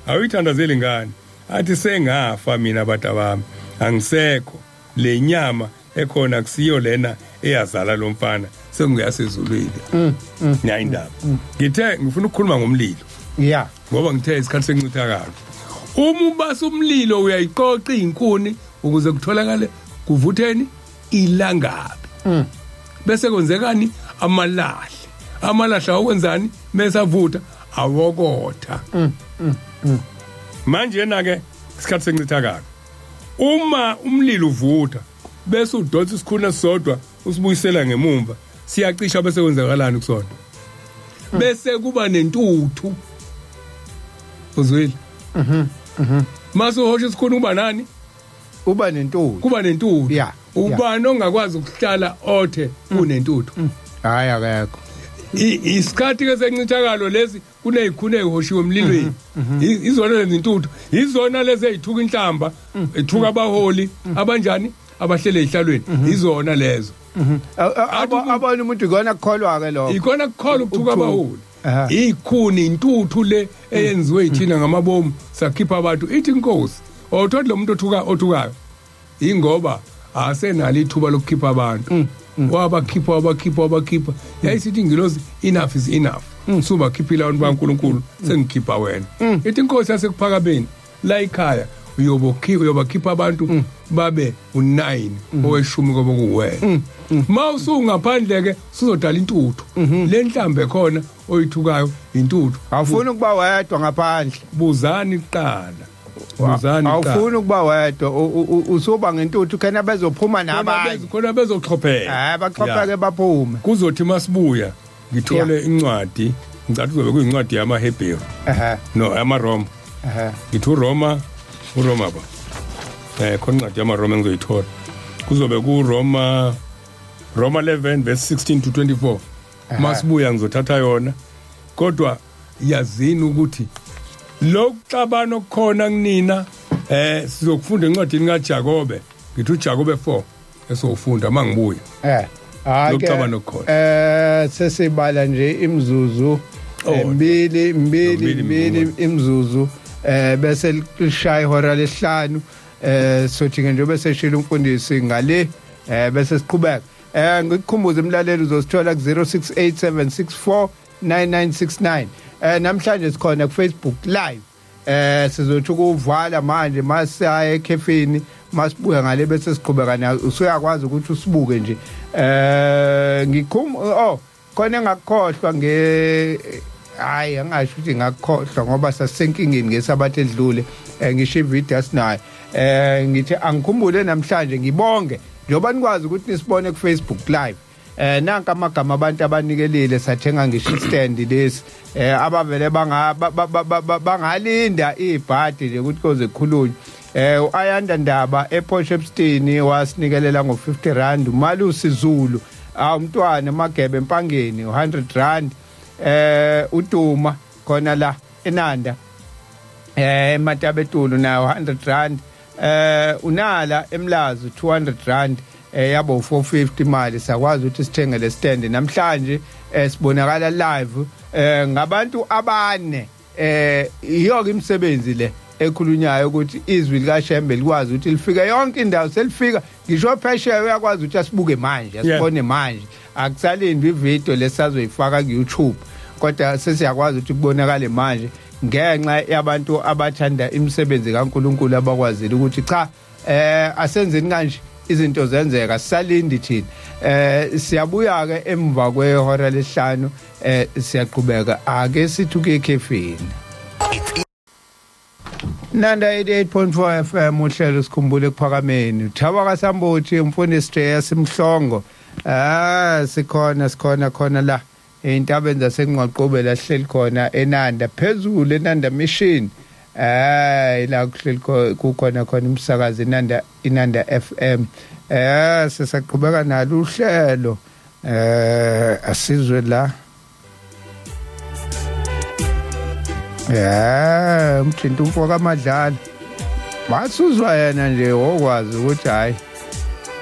awuyithandazeli ingane?" Athi, "Sengafa mina abantu bami, angisekho. Le nyama ekhona kusiyo lena eyazala lo mfana, senguyasezulwini." Nyayi indaba. Ngithe ngifuna ukukhuluma ngomlilo ngoba ngithe isikhathi sencithakalo. Uma ubasa umlilo uyayiqoqa izinkuni ukuze kutholakale kuvutheni ilangabi. Bese kwenzekani? Amalahle. Amalahle awenzani? Mase avutha awokotha. Manje na ke isikhathi sencithakalo. Uma umlilo uvutha bese udonsa isikhuni esisodwa usibuyisela ngemumva, siyacisha bese kwenzakalani kusona? Bese kuba nentuthu. Uzwile? Mase uhosha isikhuni kuba nani? Uba nentuthu. Kuba nentuthu. Yeah. Ubani ongakwazi ukuhlala othe kunentuthu? Hayi, akekho. Isikhathi ke sencithakalo lesi, kunezikhuni ezihoshiwe emlilweni. Izona lezi ntuthu, izona lezi ezithuka inhlamba, ethuka abaholi abanjani abahlele ezihlalweni, izona lezo. Abona umuntu ikona kukholwa ke lokho. Ikona kukholwa ukuthuka abaholi. Ikhuni intuthu le eyenziwe ithina ngamabomu sakhipha abantu. Ithi inkosi awuthothi lo muntu othuka othukayo ingoba asenalo ithuba lokukhipha abantu. Wabakhipha, wabakhipha, wabakhipha. Yayisithi ingilosi, enough is enough, subakhiphile abantu baNkulunkulu, sengikhipha wena. Ithi inkosi yasekuphakameni la ekhaya uyobakhipha abantu babe u9, oweshumi kobe kuwena. Ma usungaphandle ke sizodala intuthu lenhlambe khona oyithukayo, intuthu. Awufuni ukuba wedwa ngaphandle. Buzani kuqala, buzani kuqala. Awufuni ukuba wedwa, usuba ngentuthu khena bezophuma nabanye. Khona bezoxhopheka. Baxhopheke baphume. Kuzothi masibuya ngithole incwadi, ngicathi kuzobe kuyincwadi yamaHebheru, no, amaRoma. Ngithi uRoma, uRoma ba khona incwadi yamaRoma engizoyithola, kuzobe kuRoma, Roma 11 verse 16 to 24. Masibuya ngizothatha yona, kodwa yazini ukuthi lokuxabana okukhona kunina, sizokufunda encwadini kaJakobe. Ngithi uJakobe 4 esofunda mangibuya. Hayi ke. Lokuxabana okukhona. Sesibala nje imizuzu mbili mbili Mbili, mbili imizuzu, bese lishaya ihora lesihlanu. Sothi ke njengoba seshilo umfundisi ngale, bese siqhubeka. Ngikukhumbuza umlaleli, uzosithola ku 0687649969. Namhlanje sikhona ku Facebook Live. Sizothi ukuvala manje, masaya ekhefini, masibuya ngale bese siqhubeka nayo. Usuyakwazi ukuthi usibuke nje. Ngikhum oh khona engakukhohlwa nge, hayi, angasho ukuthi ngakukhohlwa ngoba sasisenkingeni ngesabatha edlule. Ngisho ivideo asinayo. Ngithi angikhumbule namhlanje ngibonge njengoba nikwazi ukuthi nisibone ku Facebook Live. Nanka amagama abantu abanikelile, sathenga ngisho istand lesi, abavele bangalinda ibhadi nje ukuthi koze kukhulunywe. uAyanda Ndaba ePort Shepstone wasinikelela ngo50 rand. Malusi Zulu, awumntwana Magebe Empangeni, 100 rand. Uduma khona la eNanda, eMatabetulu, nawo 100 rand. Unala eMlazi, 200 rand. Yabo 450 imali, sakwazi ukuthi sithenge le stand. Namhlanje sibonakala live ngabantu abane. Iyo ke imisebenzi le ekhulunyayo ukuthi izwi likaShembe likwazi ukuthi lifike yonke indawo, selifika ngisho phesheya, uyakwazi ukuthi asibuke manje, asibone manje. Akusalindwi ivideo lesazoyifaka ku YouTube, kodwa sesiyakwazi ukuthi kubonakale manje ngenxa yabantu abathanda imisebenzi kaNkuluNkulu, abakwazile ukuthi cha, asenzeni kanje, izinto zenzeka, sisalindi thina. Siyabuya ke emva kwehora lesihlanu, siyaqhubeka. Ake sithi ukuyekhefini. Nanda 88.4 FM, uhlelo sikhumbule ekuphakameni. Thaba kaSambuthi, umfundisi JS Mhlongo. Sikhona, sikhona khona la entabeni zaseNgqwaqube, la sihleli khona eNanda, phezulu eNanda Mission. La kuhleli kukhona khona umsakazi Inanda, Inanda FM. Sisaqhubeka nalo uhlelo. Asizwe la. Ya, umthinta umfo kaMadlala. Wasuzwa yena nje okwazi ukuthi hayi,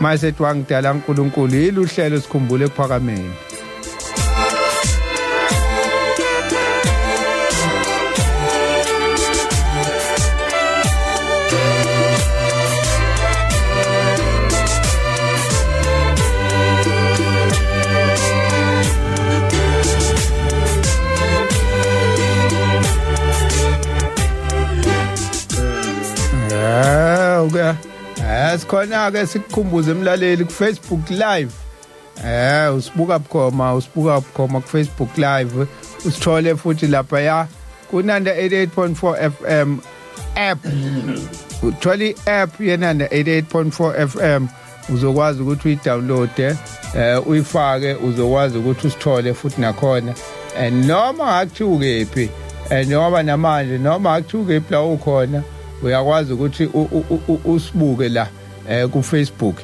mase ethi wangidala uNkulunkulu. Yiluhlelo sikhumbule ekuphakameni. Sikhona ke, sikukhumbuze emlaleli, ku Facebook Live. Usibuka bukhoma, usibuka bukhoma ku Facebook Live. Usithole futhi lapha ya kunanda 88.4 FM app. Uthola i-app yenanda 88.4 FM, uzokwazi ukuthi uyidownload, uyifake, uzokwazi ukuthi usithole futhi nakhona. Noma akuthiwa ukephi, noma namanje noma akuthiwa ukephi la ukhona, uyakwazi ukuthi usibuke la ku Facebook.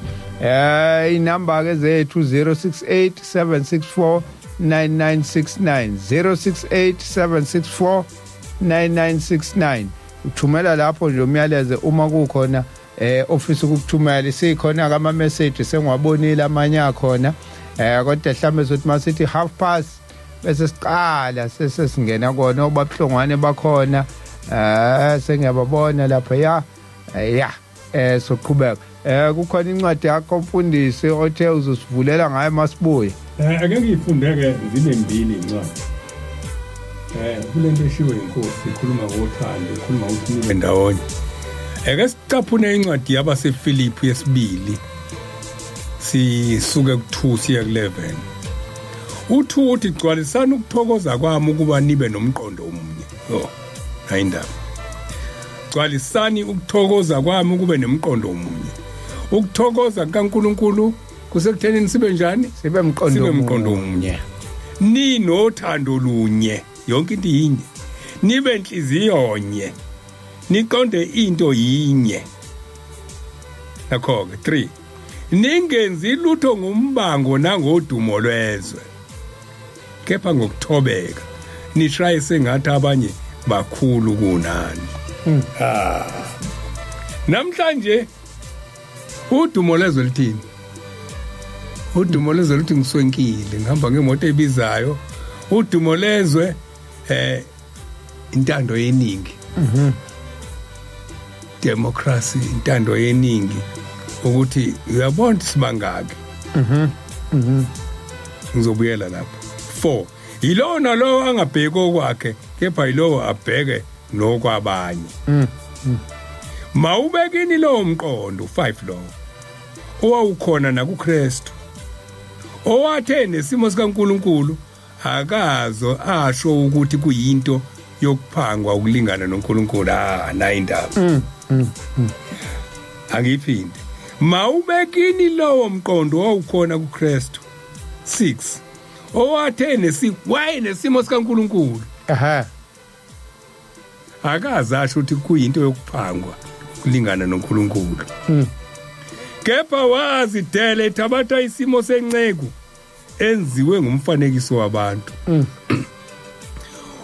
Inamba ke zethu 068 764 9969, 068 764 9969. Uthumela lapho nje umyalezo uma kukhona ofisa ukukuthumela. Sikhona ama message, sengiwabonile amanye akhona, kodwa mhlambe sothi masithi half past bese siqala sese singena kona. Obabuhlongwane bakhona, sengiyababona lapha ya ya soqhubeka. Kukhona incwadi yakho mfundisi othe uzosivulela ngayo masibuye. Ake ngiyifundeke zibe mbili incwadi. Kulento eshiwo inkosi, ikhuluma ngothando, ikhuluma ukuthi nibe ndawonye. Ake sicaphune incwadi yabaseFilipi yesibili. Sisuke ku2 siya ku11. Uthi gcwalisani ukuthokoza kwami ukuba nibe nomqondo omunye. Oh, hayi indaba. Gcwalisani ukuthokoza kwami ukube nomqondo omunye. Ukuthokoza kaNkuluNkulu kusekuthenini sibe njani? Sibe mqondo. Sibe mqondo omunye. Ninothando lunye, yonke into yinye. Nibe inhliziyo nye. Niqonde into yinye. Nakho ke 3. Ningenzi lutho ngumbango nangodumo lwezwe. Kepha ngokuthobeka nishaye sengathi abanye bakhulu kunani. Ah. Namhlanje udumo lezwe lithini? Udumo lezwe luthi ngiswenkile, ngihamba ngemoto ebizayo. Udumo lezwe intando yeningi. Democracy, intando yeningi, ukuthi uyabona ukuthi sibangaki. Ngizobuyela lapho. 4. Yilowo nalowo angabheki okwakhe, kepha yilowo abheke nokwabanye. Mawubekini lowo mqondo 5 lowo owawukhona nakuKristu, owathe nesimo sikaNkuluNkulu akazo asho ukuthi kuyinto yokuphangwa ukulingana noNkulunkulu. Ah, nayi indaba. Angiphinde. Mawubekini lowo mqondo owawukhona kuKristu. 6. Owathe waye nesimo sikaNkuluNkulu akaze asho ukuthi kuyinto yokuphangwa kulingana noNkulunkulu. Kepha wazidela, ethabatha isimo senceku, enziwe ngumfanekiso wabantu.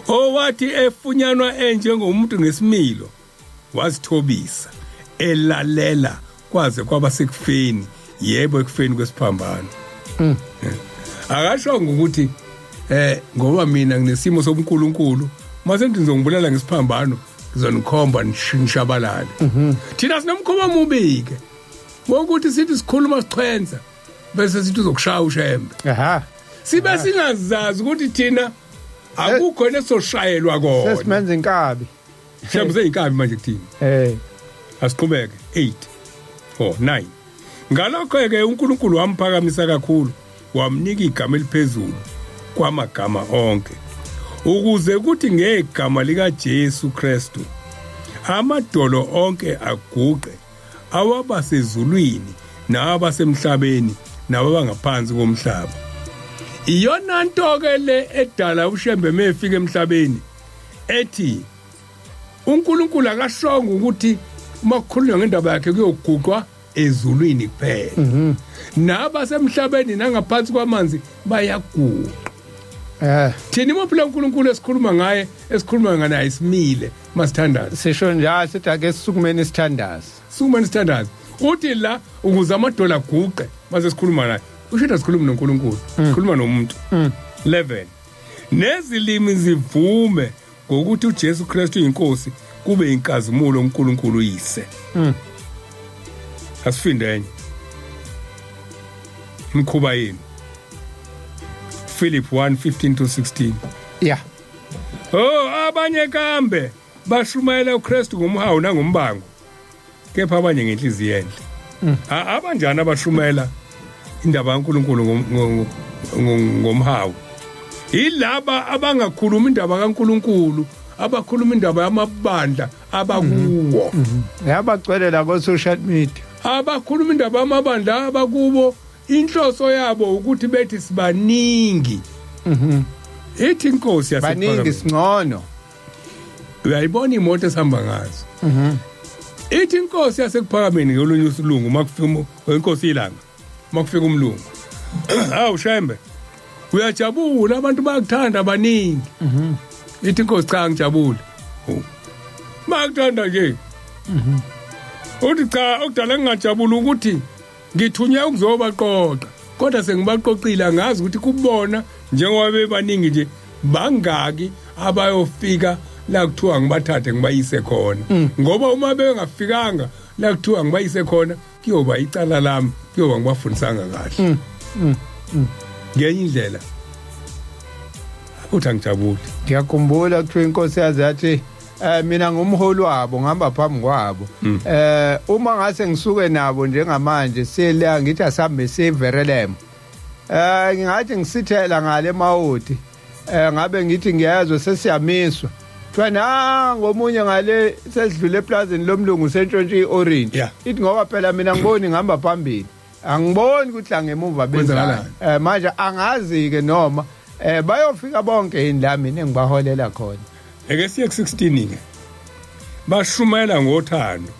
Owathi efunyanwa enjengomuntu ngesimilo, wazithobisa, elalela kwaze kwaba sekufeni, yebo, ekufeni kwesiphambano. Akasho ukuthi ngoba mina nginesimo sobuNkulunkulu, mase ngithi ngizongibulala ngesiphambano, ngizonikhomba nishabalale. Thina sinomkhuba omubi ke wokuthi sithi sikhuluma sichwenza, bese sithi uzokushaya uShembe. Sibe singazazi ukuthi thina akukho lesoshayelwa kona. Sesimenza inkabi. Shembe seyinkabi manje kuthina. Asiqhubeke. 8 4 9. Ngalokho ke uNkulunkulu wamphakamisa kakhulu, wamnika igama eliphezulu kwamagama onke, ukuze kuthi ngegama lika Jesu Kristu amadolo onke aguqe, awabasezulwini nabasemhlabeni nababangaphansi komhlaba. Iyona nto ke le edala uShembe mefika emhlabeni ethi uNkulunkulu akashongo ukuthi uma kukhulunywa ngendaba yakhe kuyoguqwa ezulwini kuphela, nabasemhlabeni nangaphansi kwamanzi bayaguqa. Thina imuphi lo uNkulunkulu esikhuluma ngaye, esikhuluma nganaye isimile masithandaza? Sisho njalo, sithi ake sisukumeni isithandazo. Sukumeni isithandazo. Uthi la ukuze amadola aguqe mase sikhuluma naye, usho ukuthi asikhulumi noNkulunkulu, sikhuluma nomuntu. 11. Nezilimi zivume ngokuthi uJesu Kristu uyinkosi, kube inkazimulo uNkulunkulu uyise. Asifinde enye imikhuba yenu. Philip 1:15 to 16. Oh, abanye kambe bashumayela uKristu ngomhawu nangombango, kepha abanye ngenhliziyo enhle. Abanjani abashumela indaba kaNkuluNkulu ngomhawu? Yilaba abangakhuluma indaba kaNkuluNkulu, abakhuluma indaba yamabandla abakuwo. Yabagcwele la ko social media. Abakhuluma indaba yamabandla abakubo, inhloso yabo ukuthi bethi sibaningi. Ithi inkosi Baningi yasePhakameni. singcono. Uyayibona imoto esihamba ngazo. Ithi inkosi yasekuphakameni ngolunye usilungu makufika inkosi ilanga. Makufika umlungu. Hawu Shembe. Uyajabula, abantu bayakuthanda baningi. Ithi inkosi, cha, ngijabule. Oh. Bayakuthanda nje. Uthi cha, okudala ngingajabuli ukuthi ngithunywe ukuzobaqoqa, kodwa sengibaqoqile, angazi ukuthi kubona njengoba bebaningi nje bangaki abayofika la kuthiwa ngibathathe ngibayise khona, ngoba uma bengafikanga la kuthiwa ngibayise khona, kuyoba icala lami, kuyoba ngibafundisanga kahle ngenye indlela. Uthi angijabuli. Ngiyakhumbula kuthiwa inkosi yazi yathi, mina ngumholi wabo, ngihamba phambi kwabo. Uma ngase ngisuke nabo njengamanje sela ngithi asambe siverelam. Ngingathi ngisithela ngale mawuthi. Ngabe ngithi ngiyezwa sesiyamiswa. Kuthiwa nangomunye ngale sesidlule eplazini lomlungu sentshontshe i-orange. Ithi ngoba phela mina ngiboni ngihamba phambili. Angiboni ukuthi la ngemuva benzani. Kwenzakalani? Manje angazi ke noma bayofika bonke yini la mina engibaholela khona. Eke siye ku-16 ke. Bashumayela ngothando,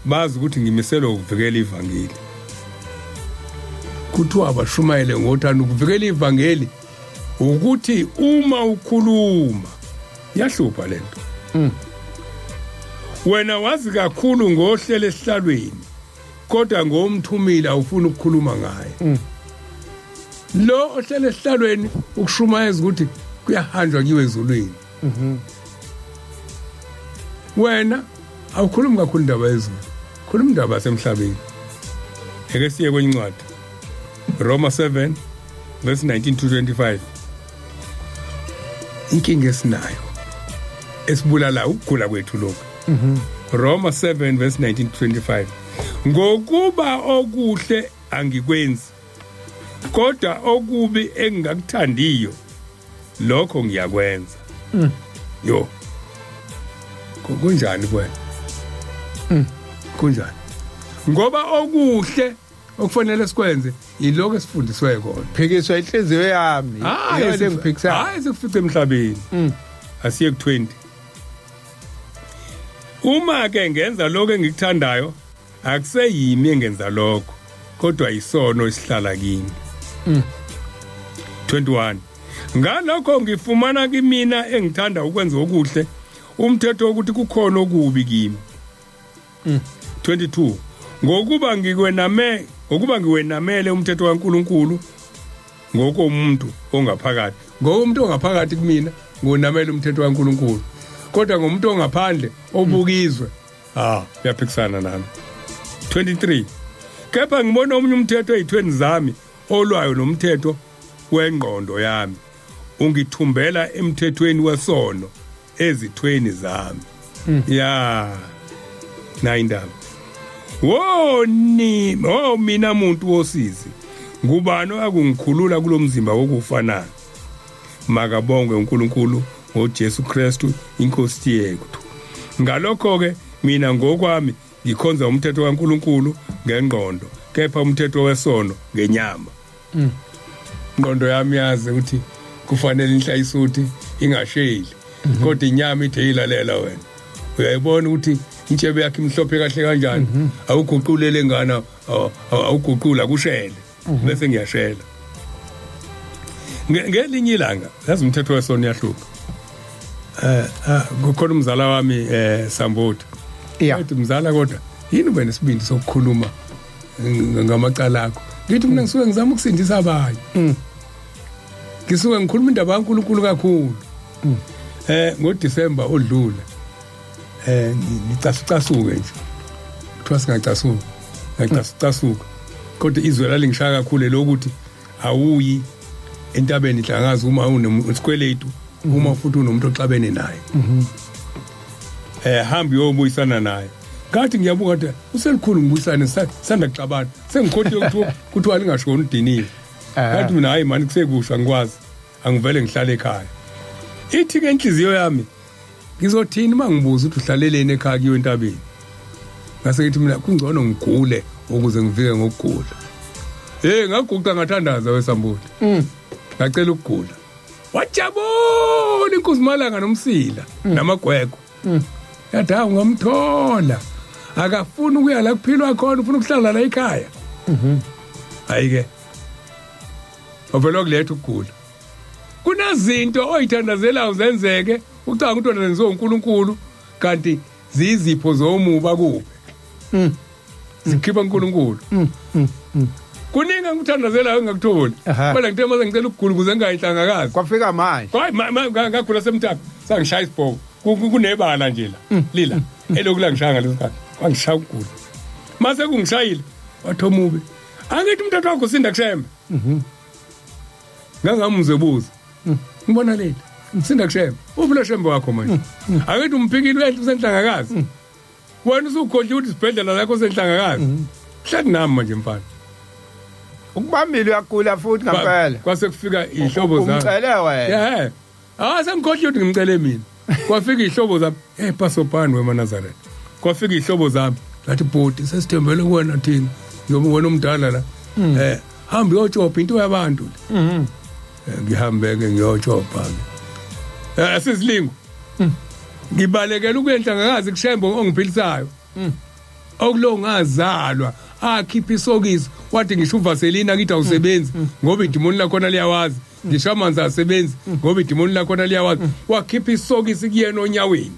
bazi ukuthi ngimiselwe ukuvikela ivangeli. Kuthiwa bashumayele ngothando, ukuvikela ivangeli ukuthi uma ukhuluma yahlupha lento. Wena wazi kakhulu ngohlelo esihlalweni, kodwa ngomthumile awufuni ukukhuluma ngaye. Lo ohlele esihlalweni ukushumayeza ukuthi kuyahanjwa kuyiwe ezulwini. Wena awukhulumi kakhulu indaba yezulu, khuluma indaba yasemhlabeni. Eke siye kwenye incwadi, Roma 7 verse 19 to 25. Inkinga esinayo esibulala ukugula kwethu lokhu. Roma 7 verse 19 to 25: ngokuba okuhle angikwenzi, kodwa okubi engingakuthandiyo, lokho ngiyakwenza. Yo, kunjani kuwena? Kunjani? Ngoba okuhle okufanele sikwenze yiloko esifundiswe kona. Phikiswa inhliziyo yami. Hayi. Iyo lengiphikisayo. Hayi, sikufice emhlabeni. Asiye ku-20. Uma ke ngenza lokho engikuthandayo, akuseyimi engenza lokho, kodwa isono esihlala kimi. 21 Ngalokho ngifumana kimina engithanda ukwenza okuhle umthetho wokuthi kukhona okubi kimi. 22 Ngokuba ngiwenamele umthetho kaNkuluNkulu ngokomuntu ongaphakathi, ngokomuntu ongaphakathi kumina ngonamele umthetho kaNkuluNkulu, kodwa ngomuntu ongaphandle obukizwe, ah, uyaphikisana nami. 23 Kepha ngibona omunye umthetho ezithweni zami olwayo nomthetho wengqondo yami, ungithumbela emthethweni wesono ezithweni zami. Ya, na indaba woni, oh mina muntu wosizi, ngubani oyakungikhulula kulomzimba wokufa na? Makabongwe uNkulunkulu ngoJesu Kristu inkosi yethu. Ngalokho ke mina ngokwami ngikhonza umthetho kaNkulunkulu ngengqondo, kepha umthetho wesono ngenyama. Ingqondo yami yazi ukuthi kufanele inhlayisuthi ingasheli, kodwa inyama ithe ilalela wena. Uyayibona ukuthi intshebe yakhe imhlophe kahle kanjani? Awuguqulele ngana, awuguqula kushele bese ngiyashela. Ngelinye ilanga, yazi, umthetho wesono uyahlupha. Kukhona umzala wami, Sambuthi. Athi, mzala, kodwa yini ube nesibindi sokukhuluma ngamacala akho? Ngithi mina ngisuke ngizama ukusindisa abanye. Ngisuke ngikhuluma indaba kaNkuluNkulu kakhulu. NgoDisemba odlule ngicasucasuke nje, kuthiwa singacasuka, ngacasucasuka, kodwa izwe lalingishaya kakhulu lokuthi awuyi entabeni inhlangazi uma unesikweletu, uma futhi unomuntu oxabene naye, hamba uyobuyisana naye. Ngathi ngiyabuka ukuthi uselikhulu ngibuyisane sanda kuxabana. Sengikhohliwe kuthiwa kuthiwa lingashoni udiniwe. Ngathi mina hayi mani kusekusha ngikwazi. Angivele ngihlale ekhaya. Ithi ke inhliziyo yami ngizothini mangibuza ukuthi uhlaleleni ekhaya kuyo entabeni. Ngase ngithi mina kungcono ngigule ukuze ngivike ngokugula. Hey ngaguqa ngathandaza wesambuti. Ngacela ukugula. Wajabula inkuzimalanga nomsila namagwegwe. Yathi hawu ngamthola. Akafuni ukuya la kuphilwa khona ufuna ukuhlala la ekhaya. Hayi ke. Wavela kuletha ukugula. Kunezinto oyithandazelayo zenzeke ucanga ukuthi wena zenziwe uNkulunkulu kanti ziyizipho zomuba kuphi. Zikhipha uNkulunkulu. Kuningi engikuthandazelayo engingakutholi. Kodwa ngithe mase ngicela ukugula ukuze ngingayihlangakazi. Kwafika manje. Hayi ngagula semthatha sangishaya isibhobo. Kunebala nje la. Lila. Elokhu la ngishaya ngaleso sikhathi. Kwangishaya ukugula. Mase kungishayile wathi omubi. Angithi umthatha wakho usinda kushembe. Ngangamuzebuza. Ngibona leli. Sinda kushembe. Uphi lo shembe wakho manje? Angithi umphikile uyenhla usenhlangakazi. Wena usukhohlwe ukuthi isibhedlela lakho senhlangakazi. Hlali nami manje mfana. Ukubambile uyagula futhi ngempela. Kwase kufika ihlobo zami. Umcele wena. Yeah. Ah sengikhohlwe ukuthi ngimcele mina. Kwafika ihlobo zami. Hey pasopani wemaNazaretha. Kwafika ihlobo zami. Ngathi bhuti sesithembele kuwena thina. Njengoba wena umdala la. Hamba uyotshopa into yabantu. Ngihambe ke ngiyotshopa ke. Asizilingo. Ngibalekela ukuyenhla ngakazi kushembe ongiphilisayo. Okulo ngazalwa akhipha isokisi wathi ngisho uvaselina kithi awusebenzi ngoba idimoni lakhona liyawazi ngisho amanzi asebenzi ngoba idimoni lakhona liyawazi wakhipha isokisi kuyena onyaweni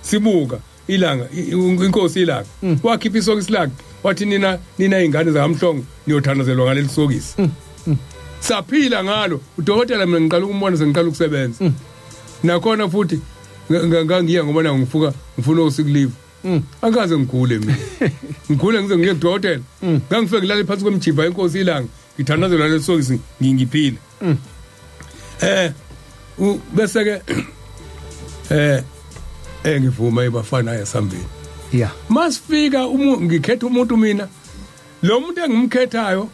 sibuka ilanga inkosi ilanga wakhipha isokisi lakhe wathi nina nina izingane zakamhlongo niyothandazelwa ngaleli sokisi saphila ngalo udokotela mina ngiqala ukumbona sengiqala ukusebenza nakhona futhi ngangiya ngoba na ngifuka ngifuna usick leave akaze ngigule mina ngigule ngize ngiye kudokotela ngangifike ngilale phansi kwemjiva yenkosi ilanga ngithandazelwa lesokisi ngiphile bese ke ngivuma ebafana yasambeni Yeah. Masifika ngikhetha umuntu mina lo muntu engimkhethayo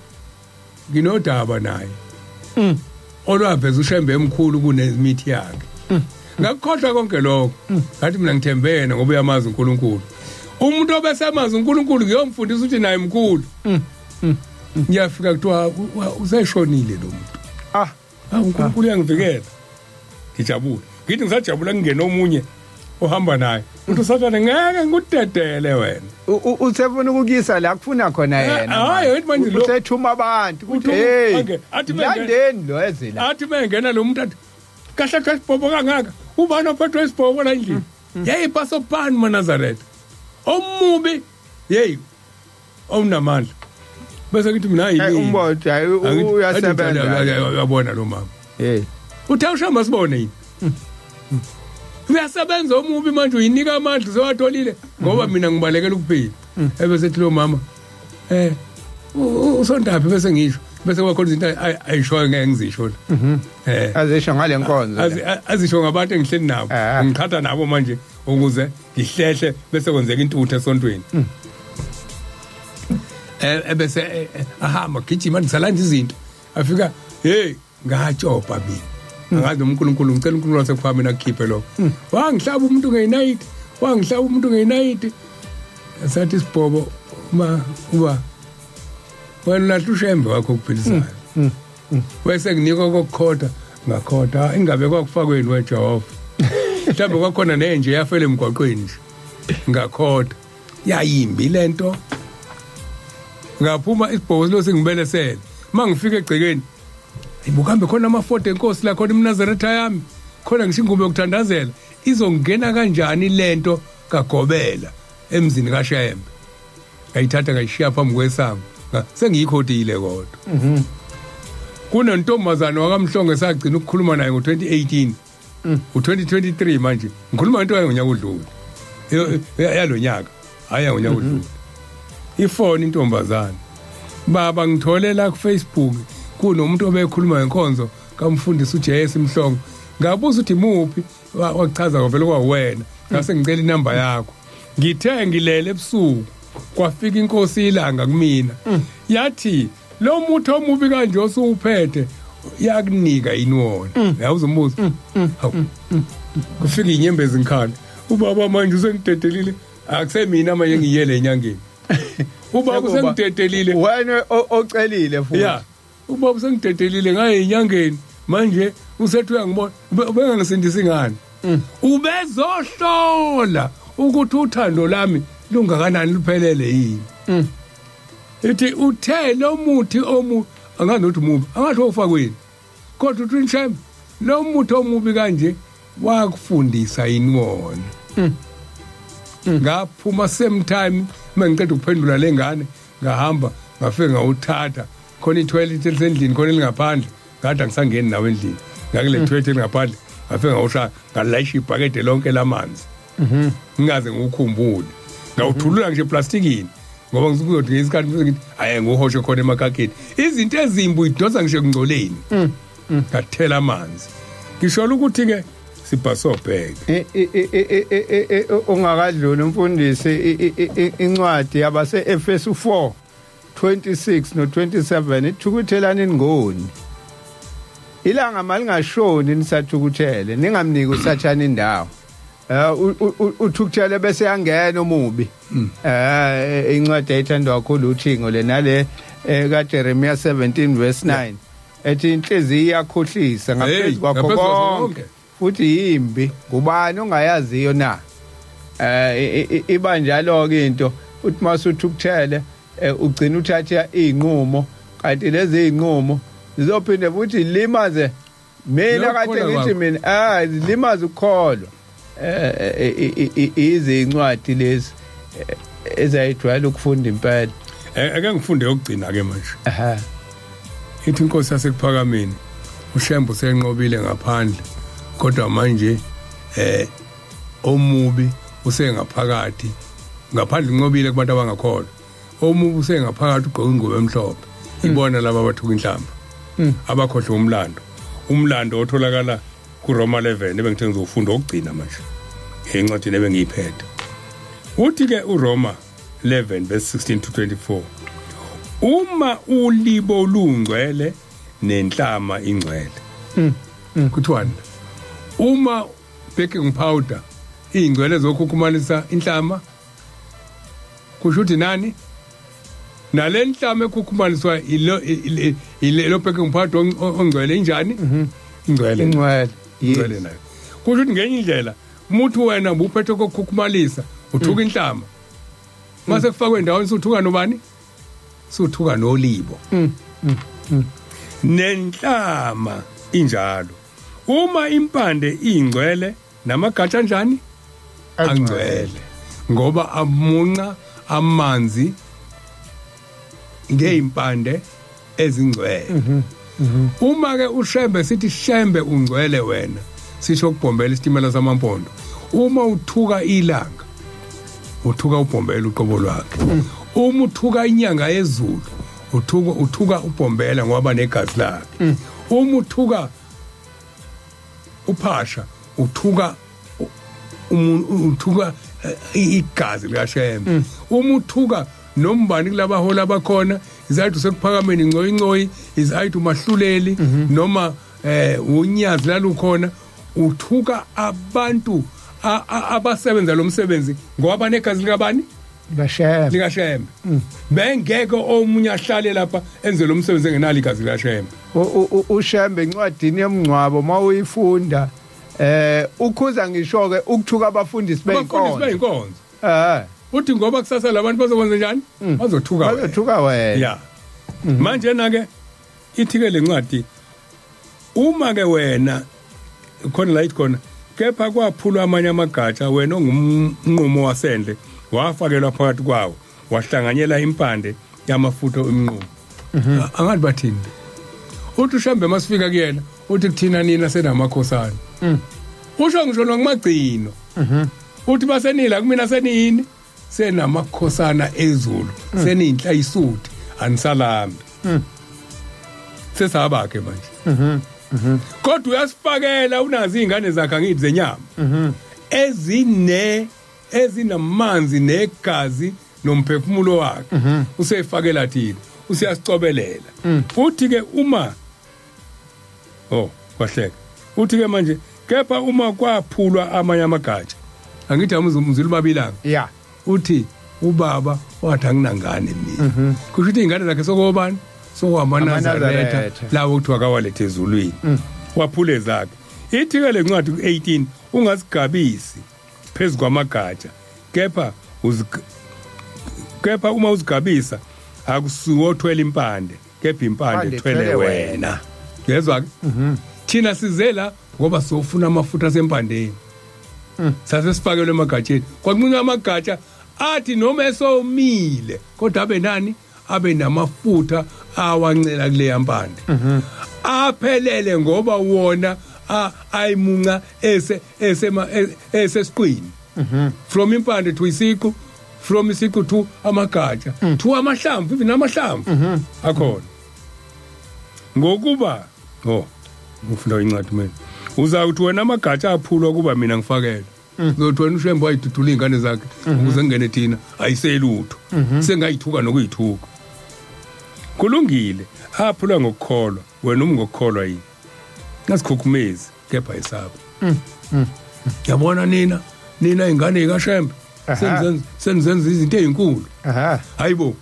nginodaba naye. Olwaveza ushembe emkhulu kunemithi yakhe. Ngakukhohlwa konke lokho. Ngathi mina ngithembe yena ngoba uyamazi uNkulunkulu. Umuntu obesemazi uNkulunkulu ngiyomfundisa ukuthi naye mkhulu. Ngiyafika kuthiwa useshonile lo muntu. Ah, uNkulunkulu uyangivikela. Ngijabule. Ngithi ngisajabula ngingena omunye ohamba naye. Uthi usathane ngeke ngikudedele wena. Usefuna ukukuyisa la kufuna khona yena. Hayi uthi manje lo usethuma abantu ukuthi hey. Athi landeni lo ezela. Athi mengena lo muntu athi kahle kahle isibhobo kangaka. Ubani ophethwe isibhobo la endlini? Hey pasopani maNazaretha. Omubi hey awunamandla. Bese ngithi mina yini? Umbothi hayi uyasebenza. Uyabona lo mama. Hey. Uthe ushamba sibone yini? Uyasebenza omubi manje uyinika amandla sewatholile ngoba mina ngibalekela ukuphila. Ebese ethi lo mama usontaphi bese ngisho bese kwakhona izinto ayishoyo ngeke ngizisho la. Azisho ngale nkonzo. Azisho ngabantu engihleli nabo. Ngiqhatha nabo manje ukuze ngihlehle bese kwenzeka intuthu esontweni. Ebese ahamba gijima ngisalanda izinto. Afika hey ngatshopa mina. Angazi uNkulunkulu ngicela uNkulunkulu wasekhwami mina akukhiphe lokho. Wangihlaba umuntu ngeyinayiti, wangihlaba umuntu ngeyinayiti. Sathi isibhobo uma uba wena ulahla ushembe wakho okuphilisayo. Bese nginikwa kokukhotha ngakhotha ingabe kwakufakweni weJehova. Mhlawumbe kwakhona nenje yafela emgwaqweni nje. Ngakhotha. Yayimbi lento. Ngaphuma isibhobo lo singibelesele. Mangifika egcekeni ibukambe khona amafoto enkosi la khona imNazaretha yami khona ngisho ingubo yokuthandazela izongena kanjani lento kagobela emzini kaShembe. Ngayithatha ngayishiya phambi kwesango sengiyikhodile kodwa. Kunentombazana wakamhlongo esagcina ukukhuluma naye ngo2018 u2023 manje ngikhuluma into yangonyaka odlule yalonyaka hayi ngonyaka odlule. Ifoni intombazana baba ngitholela ku Facebook kunomuntu obekhuluma ngenkonzo kamfundisi uJS Mhlongo. Ngabuza ukuthi imuphi wachaza ngavela kwawena ngase ngicela inamba yakho. Ngithe ngilele ebusuku kwafika inkosi ilanga kumina, yathi lo muthi omubi kanje osuwuphethe yakunika yini wona? Yawuza umbuzo. Hawu, kufika inyembezi ngikhala, ubaba manje usengidedelile, akusemina manje ngiyele enyangeni, ubaba usengidedelile. Wena ocelile futhi. Ya, ubaba usengidedelile ngaye enyangeni, manje usethi uyangibona, ubengangisindisi ngani? Ubezohlola ukuthi uthando lami lungakanani, luphelele yini. Ithi uthe lo muthi omu anganothi mubi, angathi ofakweni, kodwa uthi Nshembe lo muthi omubi kanje wakufundisa yini wona? Ngaphuma same time mangiceda ukuphendula lengane, ngahamba ngafike ngawuthatha. Khona i-toilet elisendlini, khona elingaphandle. Ngathi angisangeni nawe endlini, ngakule toilet elingaphandle, ngafike ngawushaya, ngalayisha ibhakede lonke lamanzi, ngingaze ngiwukhumbule. Ngawuthulula ngisho eplastikini, ngoba ngisukuzothi ngesikhathi ngithi hayi, ngiwuhoshe khona emakakeni. Izinto ezimbi uyidonsa ngisho ekungcoleni. Ngathela amanzi. Ngisho ukuthi-ke sibhasobheke. Ungakadluli umfundisi, incwadi yabase Efesu 4 26 no 27 ithukuthelani ngoni, ilanga malingashoni nisathukuthele, ningamniki usathana indawo. Uthukuthele bese yangena omubi. Incwadi ayithandwa kakhulu uthingo le nale ka Jeremiah 17 verse 9 ethi inhliziyo iyakhohlisa ngaphezulu kwakho konke futhi yimbi, ngubani ongayaziyo na? Iba njalo ke into, uthi masuthukuthele ugcina uthatha izinqumo, kanti lezi zinqumo zizophinde futhi limaze mina. Kade ngithi mina zilimaze ukukholwa. Izincwadi lezi ezayijwayele ukufunda impela. Ake ngifunde yokugcina ke manje. Ithi inkosi yasekuphakameni uShembe usenqobile ngaphandle, kodwa manje omubi usengaphakathi. Ngaphandle unqobile kubantu abangakholwa, omubi usengaphakathi, ugqoka ingubo emhlophe. Ibona laba abathuka inhlamba, abakhohlwe umlando, umlando otholakala kuRoma 11 ebengithe ngizofunda okugcina manje encwadini ebengiyiphethe. Uthi ke uRoma 11 verse 16 to 24, uma ulibo lungcwele nenhlama ingcwele. Kuthiwani uma baking powder ingcwele zokhukhumalisa inhlama? Kusho ukuthi nani nale nhlama ekhukhumaliswa ilo ilo baking powder ongcwele injani? Ingcwele. Ingcwele. Ingcwele nayo. Kusho ukuthi ngenye indlela umuthi wena ubuphethe kokukhukumalisa uthuka inhlama, mase kufakwe endaweni suthuka nobani? Suthuka nolibo. Nenhlama injalo, uma impande ingcwele namagatsha anjani? Angcwele, ngoba amunca amanzi ngeimpande ezingcwele. Uma ke uShembe sithi Shembe ungcwele wena, sisho ukubhombela isitimela samampondo. Uma uthuka ilanga, uthuka ubhombela uqobo lwakhe. Uma uthuka inyanga yezulu, uthuka ubhombela ngoba negazi lakhe. Uma uthuka uphasha, uthuka umuntu, uthuka igazi likaShembe. Uma uthuka nombani kulabaholi abakhona, izayithi usekuphakameni ngcoyi ngcoyi, izayithi umahluleli noma unyazi lalukhona, uthuka abantu abasebenza lo msebenzi ngoba banegazi likabani? LikaShembe. LikaShembe. Bengeke omunye ahlale lapha enze lo msebenzi engenalo igazi likaShembe. UShembe encwadini yomngcwabo mawuyifunda ukhuza ngisho ke ukuthuka abafundisi abafundisi beyinkonzo. Beyinkonzo. Uthi ngoba kusasa labantu bazokwenza njani? Bazothuka wena. Bazothuka wena. Ya, manje na ke ithi ke lencwadi, uma ke wena khona la ithi khona, kepha kwaphulwa amanye amagatsha, wena ongumnqumo wasendle wafakelwa phakathi kwawo, wahlanganyela impande yamafutha omnqumo. Angathi bathini. Uthi uShembe masifika kuyena, uthi kuthina nina senamakhosana. Usho ngisho nokumagcino, uthi basenila kumina seniyini? Senamakhosana ezulu, seniyinhla isuthi, anisalambi, sesabakhe manje. Kodwa uyasifakela, unazi izingane zakhe, angithi zenyama ezine. Ezinamanzi negazi nomphefumulo wakhe useyifakela thina, useyasicobelela. Uthi ke uma kwahleka, uthi ke manje kepha uma kwaphulwa amanye amagatsha, angithi amuzumzulu babilanga. Uthi ubaba wathi anginangane mina. Kusho ukuthi ingane zakhe sokobani? SokwamaNazaretha lawo kuthiwa kawalethe ezulwini. Waphule zakhe. Ithi ke lencwadi ku18 ungasigabisi phezu kwamagatsha, kepha uma uzigabisa akusuwo othwele impande, kepha impande ethwele wena. Yezwa ke? Thina sizela ngoba sofuna amafutha asempandeni. Sase sifakelwe emagatsheni. Kwanqunywa amagatsha athi noma esomile kodwa abe nani? Abe namafutha awancela kuleya mpande. Aphelele ngoba wona ayimunca esesiqwini. From impande to isiqu, from isiqu to amagatsha, to amahlamvu, even amahlamvu akhona. Ngokuba ufunda incwadi mina. Uzawuthi wena amagatsha aphulwa kuba mina ngifakele. Uzothi wena uShembe wayidudula izingane zakhe ukuze ngene thina ayiselutho. Sengayithuka nokuyithuka. Kulungile, aphulwa ngokukholwa, wena umngokukholwa yini? Ngasikhukhumezi kepha isaba. Yabona nina ingane kaShembe senizenza izinto ezinkulu. Hayibo.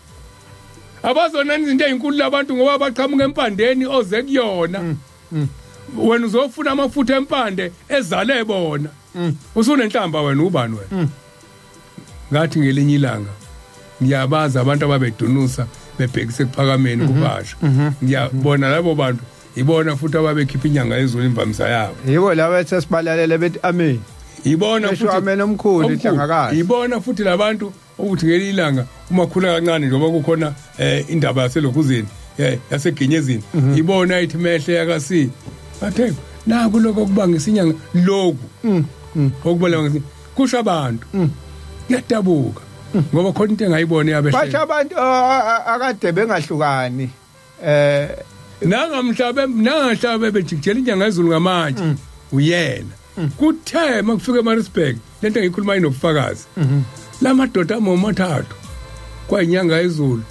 Abazona izinto ezinkulu labantu ngoba baqhamuka empandeni oze kuyona. Wena uzofuna amafutha empande ezale bona. Usunenhlamba wena, ubani wena? Ngathi ngelinye ilanga ngiyabaza abantu ababedunusa bebhekise ekuphakameni kubasha. Ngiyabona labo bantu ibona futhi ababekhipha inyanga yezulu imvamisa yabo. Yibo laba esesibalalele bethi amen. Ibona futhi amen omkhulu inhlangakazi. Ibona futhi labantu ukuthi ngelinye ilanga uma khula kancane njengoba kukhona indaba yaselokhuzeni yaseginyezini, ibona ithi mehle yakasi. Bathe naku lokho kubangisa inyanga lokhu. Okubala kusho abantu. Ngiyadabuka ngoba khona into engayibona yabehle. Basho abantu akade bengahlukani. Nangamhlabe bejikijela inyanga yezulu ngamanje uyena. Kuthe makufika eMaritzburg lento engikhuluma inobufakazi. Lamadoda amathathu kwayinyanga yezulu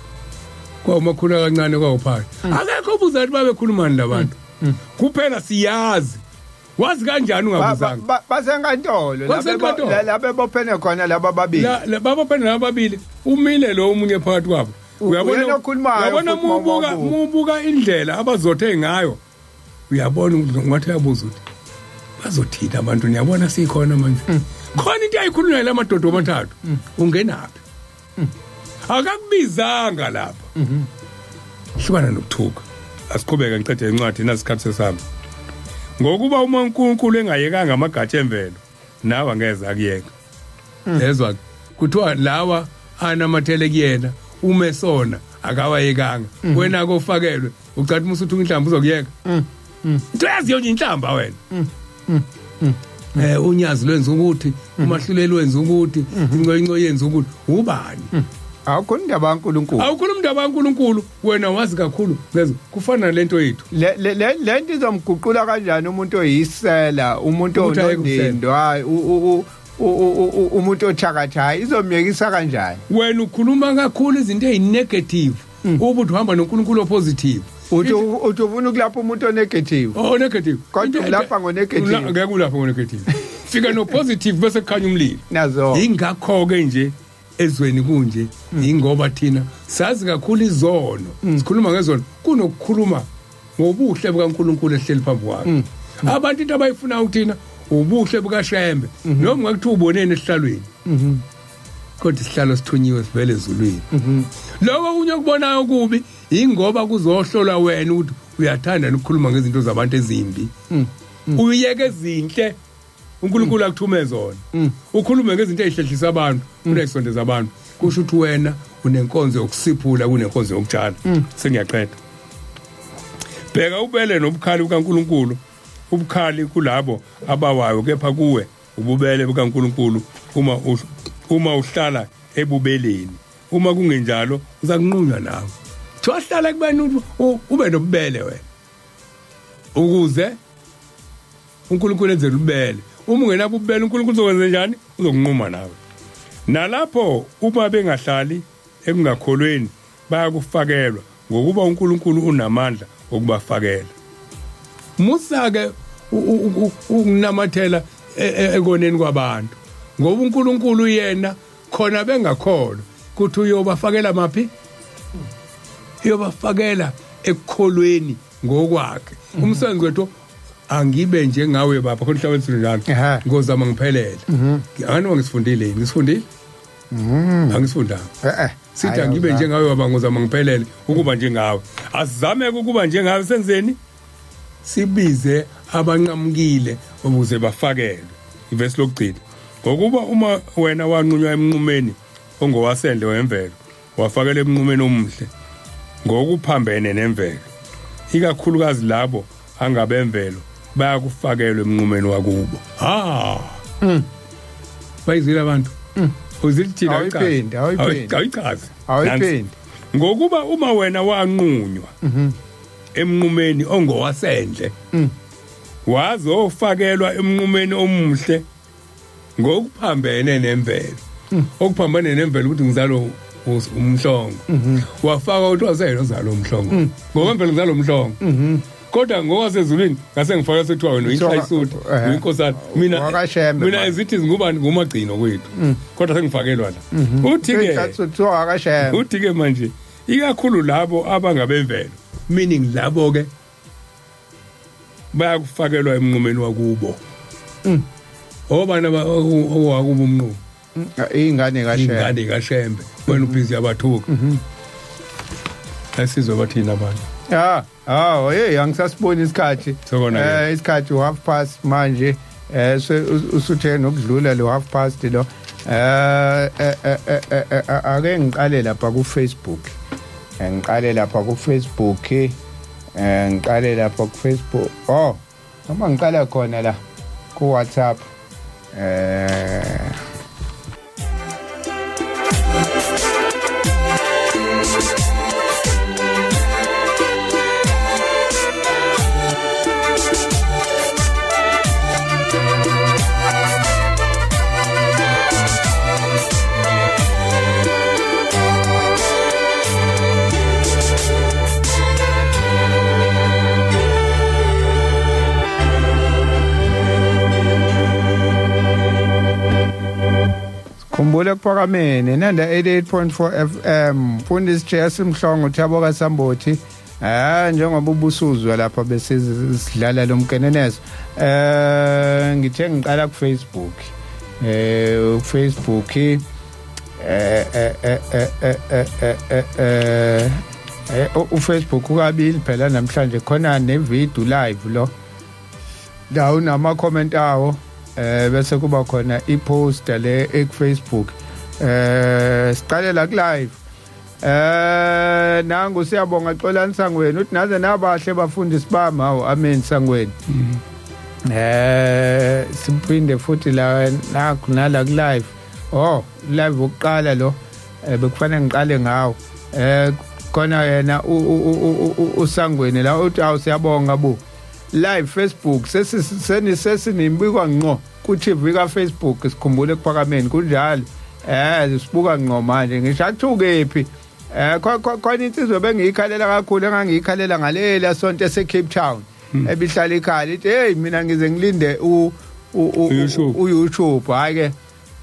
kwawumakhulu kancane kwawuphaka. Akekho obuza ukuthi babekhulumani labantu. Kuphela siyazi. Wazi kanjani ungabuzanga? Basenkantolo laba bophene khona laba babili. Laba bophene laba babili umile lo omunye phakathi kwabo. Uyabona mubuka indlela abazothe ngayo. Uyabona ngathi uyabuza ukuthi bazothina abantu, niyabona sikhona manje. Khona into ayikhulunywa la madoda amathathu. Ungenaphi? Akakubizanga lapha. Hlukana nokuthuka. Asiqhubeke ngiqede incwadi nasikhathi sesami. Ngokuba uma uNkulunkulu engayekanga amagatsha emvelo, nawe angeze akuyeka. Yezwa kuthiwa lawa anamathele kuyena uma esona akawayekanga. Wena kofakelwe ucathi uma usuthuka inhlamba uzokuyeka. Into yaziyo nje inhlamba wena. Unyazi lwenza ukuthi, umahluleli wenza ukuthi, incoyinco yenza ukuthi, ubani? Awukho indaba kaNkuluNkulu. Awukho indaba kaNkuluNkulu, wena wazi kakhulu ngeze kufana lento yethu. Le nto izomguqula kanjani umuntu oyisela, umuntu onondindwa, umuntu othakathayo, izomyekisa kanjani? Wena ukhuluma kakhulu izinto ezinegative, ubuthi uhamba noNkulunkulu opositive. Uthi ufuna ukulapha umuntu onegative. Oh, negative. Kodwa ulapha ngonegative. Ngeke ulapha ngonegative. Fika no positive bese kukhanya umlilo. Nazo. Ingakho ke nje ezweni kunje, ingoba thina sazi kakhulu izono. Sikhuluma ngezono kunokukhuluma ngobuhle bukaNkuluNkulu ehleli phambi kwakhe. Abantu into abayifuna ukuthina ubuhle bukaShembe noma ngakuthiwa uboneni esihlalweni. Kodwa isihlalo sithunyiwe sivele ezulwini. Lokho kunye okubonayo kubi ingoba kuzohlola wena ukuthi uyathanda ukukhuluma ngezinto zabantu ezimbi. Uyeke ezinhle uNkulunkulu akuthume zona. Ukhulume ngezinto ezihlehlisa abantu, kunezisondeza abantu. Kusho ukuthi wena unenkonzo yokusiphula kunenkonzo yokutshala. Sengiyaqeda. Bheka ubele nobukhali bukaNkulunkulu, ubukhali kulabo abawayo, kepha kuwe ububele bukaNkulunkulu uma uhlala ebubeleni. Uma kungenjalo uzakunqunywa nawe. Kuthiwa hlala kubeni ube nobubele wena, ukuze uNkulunkulu enze ububele. Uma ungenabo ububele uNkulunkulu uzokwenza njani? Uzokunquma nawe. Nalapho uma bengahlali ekungakholweni bayakufakelwa, ngokuba uNkulunkulu unamandla okubafakela. Musa ke ukunamathela ekoneni kwabantu, ngoba uNkulunkulu yena khona bengakholwa kuthi uyobafakela maphi, uyobafakela ekukholweni ngokwakhe. Umsebenzi wethu angibe njengawe baba, khona hlaba njalo ngozama ngiphelele. Anganoma ngisifundile yini? Ngisifundile? Angisifundanga. Sithi angibe njengawe baba, ngozama ngiphelele ukuba njengawe. Asizame ukuba njengawe, senzeni? Sibize abanqamukile ukuze bafakelwe. Ivesi lokugcina, ngokuba uma wena wanqunywa emnqumeni ongowasendle wemvelo, wafakela emnqumeni omuhle ngokuphambene nemvelo, ikakhulukazi labo angabemvelo bayakufakelwa emnqumeni wakubo. Ha, bayizile abantu. Uzithini? Awuyiphindi, awuyiphindi. Awuyichazi. Awuyiphindi. Ngokuba uma wena wanqunywa emnqumeni ongowasendle, wazofakelwa emnqumeni omuhle ngokuphambene nemvelo. Okuphambene nemvelo ukuthi ngizalo umhlongo, wafaka ukuthi waseyena ozalo umhlongo, ngokwemvelo ngizalo umhlongo, kodwa ngokwasezulwini ngase ngifaka sekuthiwa wena uyinhlayisuthi, uyinkosana. Mina WakaShembe, mina manje. Ezithi ngubani? Ngumagcino kwethu, kodwa sengifakelwa la. Uthi ke Kuthiwa wakaShembe. Uthi ke manje ikakhulu labo abangabemvelo, meaning labo ke bayakufakelwa emnqumeni wakubo. Obani owakubo umnqumo? Ingane kaShembe. Ingane kaShembe. Wena ubhizi yabathuka. Asizwe bathini abantu. Ah, ah, hey, angisasiboni isikhathi. Sekonakele. Isikhathi 1:30 manje. Usuthe nokudlula lo 1:30 lo. Ake ngiqale lapha ku Facebook. Ngiqale lapha ku Facebook. Ngiqale lapha ku Facebook. Oh, noma ngiqala khona la ku WhatsApp. Khumbula ekuphakameni Nanda 88.4 FM, Mfundisi Jesse Mhlongo, Thabo kaSambothi. Njengoba ubusuzwa lapha besisidlala lo mkenenezo. Ngithe ngiqala ku Facebook. Ku Facebook u Facebook ukabili phela namhlanje, khona ne video live lo. La unama comment awo, bese kuba khona iposter le eku Facebook. Siqale la ku live. Nangu siyabonga Xolani Sangweni, uthi naze nabahle bafundisi bami. Hawu, amen Sangweni. Siphinde futhi la nakho nala ku live. Oh, live ukuqala lo, bekufanele ngiqale ngawo. Khona yena uSangweni la uthi awu siyabonga bu. Live Facebook sesini sesinimbikwa ngqo ku TV ka Facebook, sikhumbule ekuphakameni kunjalo. Sibuka ngqo manje ngisho athukephi. Khona insizwe bengiyikhalela kakhulu, engangiyikhalela ngalela sonto ese Cape Town. Ebihlala ikhala ithi hey mina ngize ngilinde u YouTube. U YouTube. Hayi ke,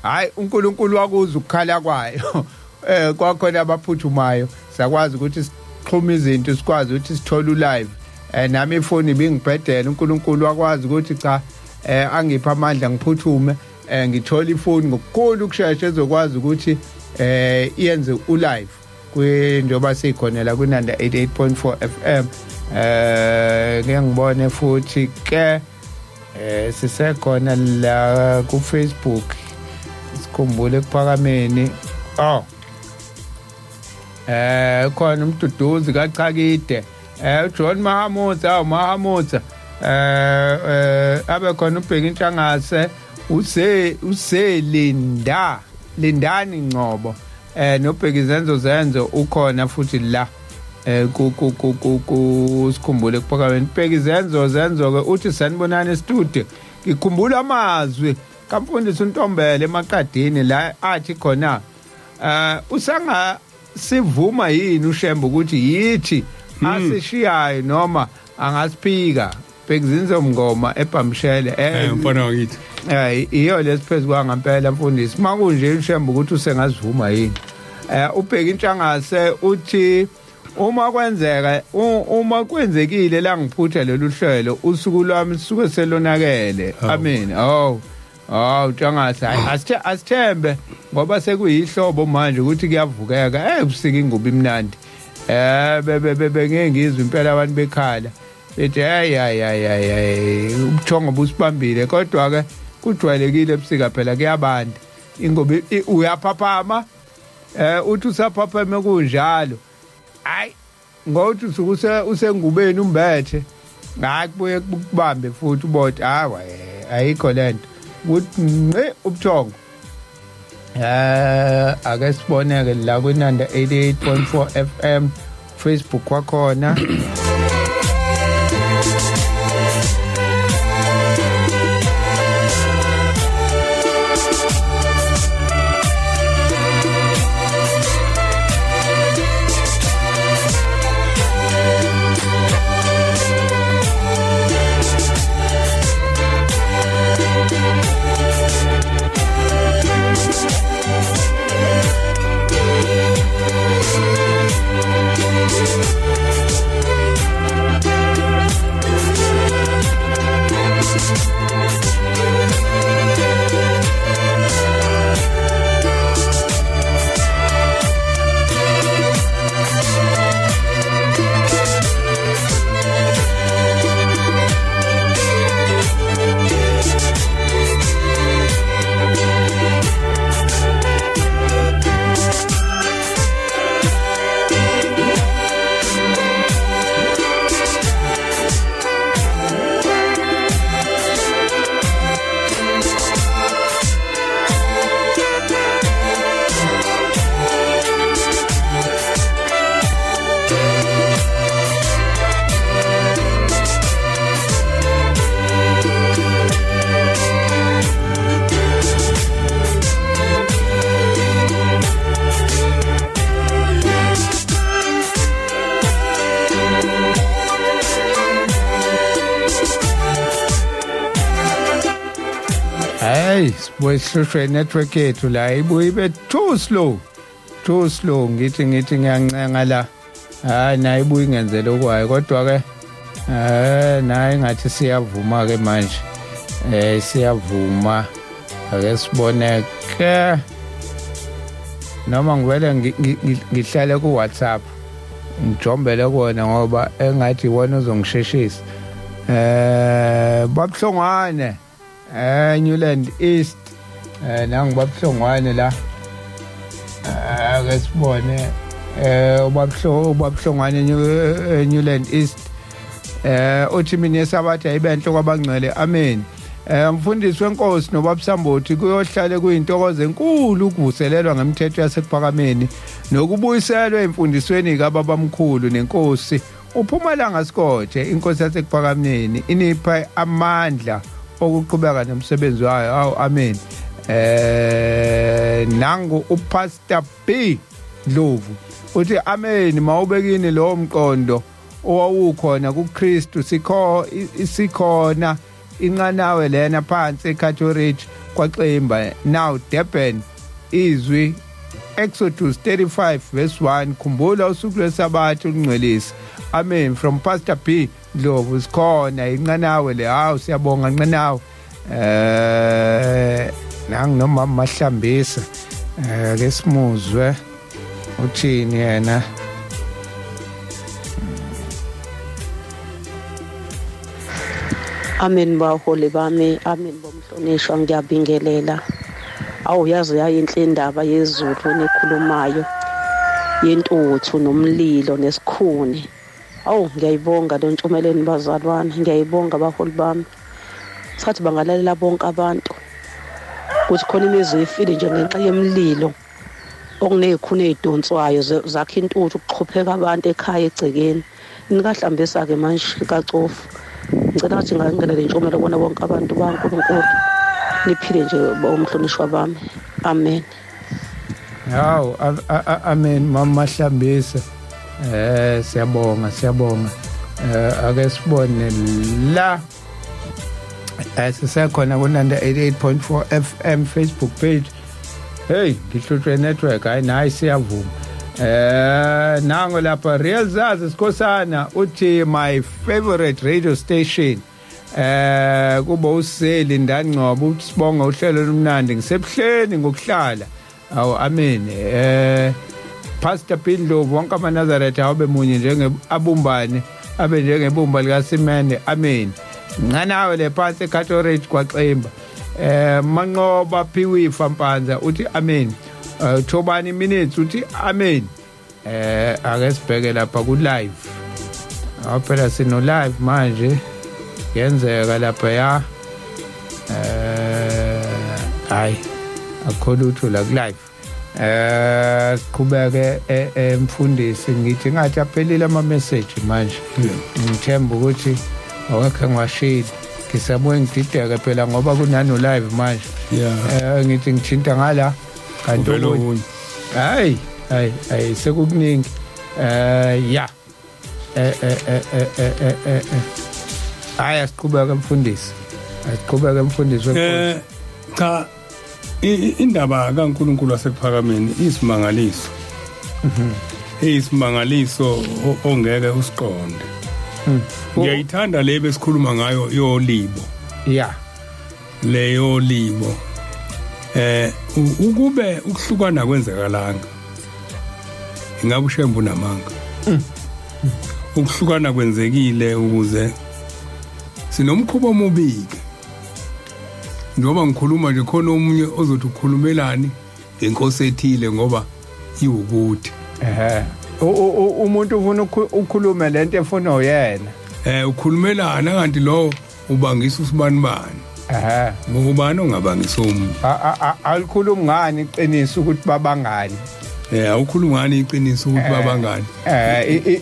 hayi uNkulunkulu wakuza ukukhala kwayo. Kwakhona abaphuthumayo, sakwazi ukuthi sixhume izinto, sikwazi ukuthi sithole ulive. Nami ifoni ibingibhedela, uNkulunkulu wakwazi ukuthi cha, angipha amandla ngiphuthume, ngithola ifoni ngokukhulu ukushesha ezokwazi ukuthi iyenze ulive njengoba sikhona la kwinanda 88.4 FM. Ngeke ngibone futhi ke sisekhona la ku Facebook, sikhumbule ekuphakameni. Oh, khona umduduzi kaChakide, uJohn Mahamutsa, awu Mahamutsa, abe khona ubheka intshangase, use uselinda Lindani Ngcobo, nobheka izenzo zenzo ukhona futhi la ku ku ku ku sikhumbule ekuphakameni. Bheka izenzo zenzo ke uthi sanibonani studio, ngikhumbula amazwi Kamfundisi uNtombele emaqadini la athi khona usanga sivuma yini uShembe ukuthi yithi asishiyayo noma angasiphika. Bhekzinzo Mngoma eBhamshele, mfana wakithi. Iyo lesiphezulu kwangempela mfundisi, makunje uShembe ukuthi usengazivuma yini. Ubheka intshangase uthi uma kwenzeka uma kwenzekile la ngiphutha lolu hlelo, usuku lwami suke selonakele. Amen. Oh Tshangase, asithembe ngoba sekuyihlobo manje ukuthi kuyavukeka. Ubusika ingubo imnandi. Bebe ngizwe impela abantu bekhala bethi hey hey hey ubuthongo busibambile, kodwa ke kujwayelekile ebusika phela kuyabanda. Ingoba uyaphaphama, uthi usaphaphame kunjalo, hayi ngokuthi usuke usengubeni umbethe, hayi kubuye kubambe futhi ubothi hawa ayikho lento ukuthi ngqi ubuthongo. Ake siboneke la kwinanda 88.4 FM Facebook kwakhona. Hey, sibuye network yethu la ibuye ibe too slow. Too slow, ngithi ngiyancenga la. Hayi nayi ibuye ingenzele okwayo, kodwa ke nayi ngathi siyavuma ke manje. Siyavuma. Ake sibone ke. Noma ngivele ngihlale ku WhatsApp. Ngijombele kuona ngoba engathi iwona uzongisheshisa. Babuhlongwane. Newland East, nangu babuhlongwane la. Ake sibone ubabuhlongwane Newland East. Uthi mina esabatha ibenhle kwabangcwele. Amen. Mfundisi wenkosi nobabusambothi, kuyohlale kuyintokozo enkulu ukuvuselelwa ngemthetho yasekuphakameni nokubuyiselwa emfundisweni kababamkhulu nenkosi uPhumalanga Sikothe, inkosi yasekuphakameni, inipha amandla okuqhubeka nomsebenzi wayo. Awu amen. Nangu uPastor B Ndlovu uthi amen, mawubekini lo mqondo owawukhona kuKristu, sikhona inqanawe lena phansi eCato Ridge kwaXimba, now Durban. Izwi Exodus 35 verse 1, khumbula usuku lwesabatha ulungcwelise. Amen, from Pastor B Ndlovu. Sikhona inqanawe le. Hawu siyabonga nqanawe. Nangu nomama Mahlambisa, ke simuzwe uthini yena. Amen baholi bami, amen bomhlonishwa, ngiyabingelela. Awu yazi yayinhle indaba yezulu nekhulumayo yentuthu nomlilo nesikhuni. Awu ngiyayibonga lo ntshumeleni bazalwane, ngiyayibonga baholi bami. Sathi bangalalela bonke abantu ukuthi khona imizi ifile nje ngenxa yemililo okunezikhuni ezidonswayo zakhe intuthu kuxhupheka abantu ekhaya egcekeni. Nikahlambisa ke manje kaCofu. Ngicela ukuthi ngangena le ntshomela kubona bonke abantu baNkulunkulu. Niphile nje bomhlonishwa bami. Amen. Hawu, amen mama Mahlambisa. Siyabonga, siyabonga. Ake sibone la. Sisekhona kunanda 88.4 FM Facebook page. Hey, ngihlutshwe network, hayi nayi siyavuma. Nango lapha Real Zazi Sikhosana uthi my favorite radio station. Kuba useli ndangcobo uthi sibonga uhlelo olumnandi ngisebuhleni ngokuhlala. Awu amen. Pastor Pindlovu wonke amaNazaretha abe munye njenge abumbane abe njengebumba likasimende. Amen. Nganawe le phansi eCato Ridge kwaXimba. Manqoba Phiwifa Mpanza uthi amen. Thobani minutes uthi amen. Ake sibheke lapha ku live. Phela sino live manje. Yenzeka lapha ya. Hayi akho lutho la ku live. Siqhubeke emfundisi ngithi ngathi aphelile ama message manje. Ngithemba ukuthi awekhe ngiwashile. Ngisabuye ngidideke phela ngoba kunano live manje. Ngithi ngithinta ngala kanti okunye. Hayi hayi hayi sekukuningi. Ya. Hayi asiqhubeke mfundisi. Asiqhubeke mfundisi wenkosi. Cha indaba kaNkuluNkulu wasekuphakameni isimangaliso. Isimangaliso ongeke usiqonde. Ngiyayithanda le besikhuluma ngayo yolibo. Yeah. Leyo libo. Ukube ukuhlukana kwenzekalanga. Ingabe uShembe unamanga. Ukuhlukana kwenzekile ukuze sinomkhuba omubi ke. Njengoba ngikhuluma nje khona omunye ozothi ukhulumelani ngenkosi ethile ngoba iwukuthi. Umuntu ufuna ukukhuluma lento efuna uyena. Ukhulumelana kanti lo ubangisa usibanibani. Ngubani ongabangisa umuntu? Alikhulumi ngani iqiniso ukuthi babangani? Awukhulumi ngani iqiniso ukuthi babangani?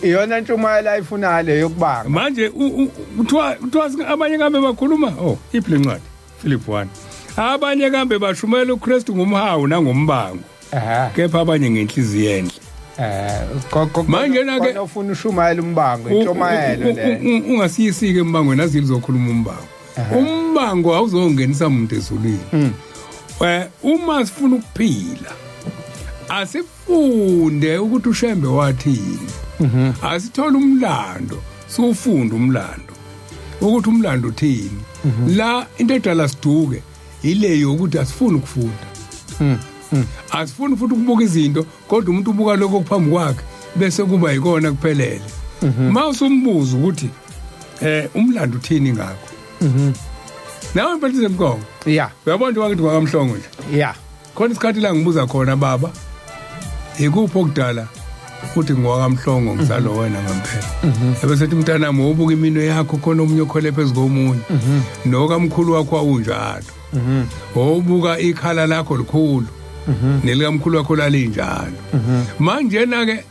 Iyona ntshumayelo ayifuna le yokubanga. Manje kuthiwa abanye kambe bakhuluma iphi le ncwadi? Philip 1. Abanye kambe bashumela uKristu ngomhawu nangombango. Kepha abanye ngenhliziyo enhle. Manje na ke ufuna ushumayela umbango, intshumayelo le. Ungasiyisike embangweni azili zokhuluma umbango. Umbango awuzongenisa umuntu ezulwini. Uma sifuna ukuphila asifunde ukuthi uShembe wathini. Asithola umlando, siwufunde umlando. Ukuthi umlando uthini. La into edala siduke ileyo ukuthi asifuni ukufunda. Asifuni futhi ukubuka izinto kodwa umuntu ubuka lokho okuphambi kwakhe bese kuba yikona kuphelele. Mawusumbuza ukuthi umlando uthini ngakho. Nawe mphathi zemkongo. Yeah. Uyabona nje wakithi kwaMhlongo nje. Yeah. Khona isikhathi la ngibuza khona baba. Ikuphi okudala uthi ngwakaMhlongo ngisalo wena ngempela. Ebese ethi mntanami wobuka iminwe yakho khona omunye okhwele phezu komunye. Nokamkhulu wakho awunjalo. Wobuka ikhala lakho likhulu. Nelikamkhulu wakho lalinjalo. Manje na ke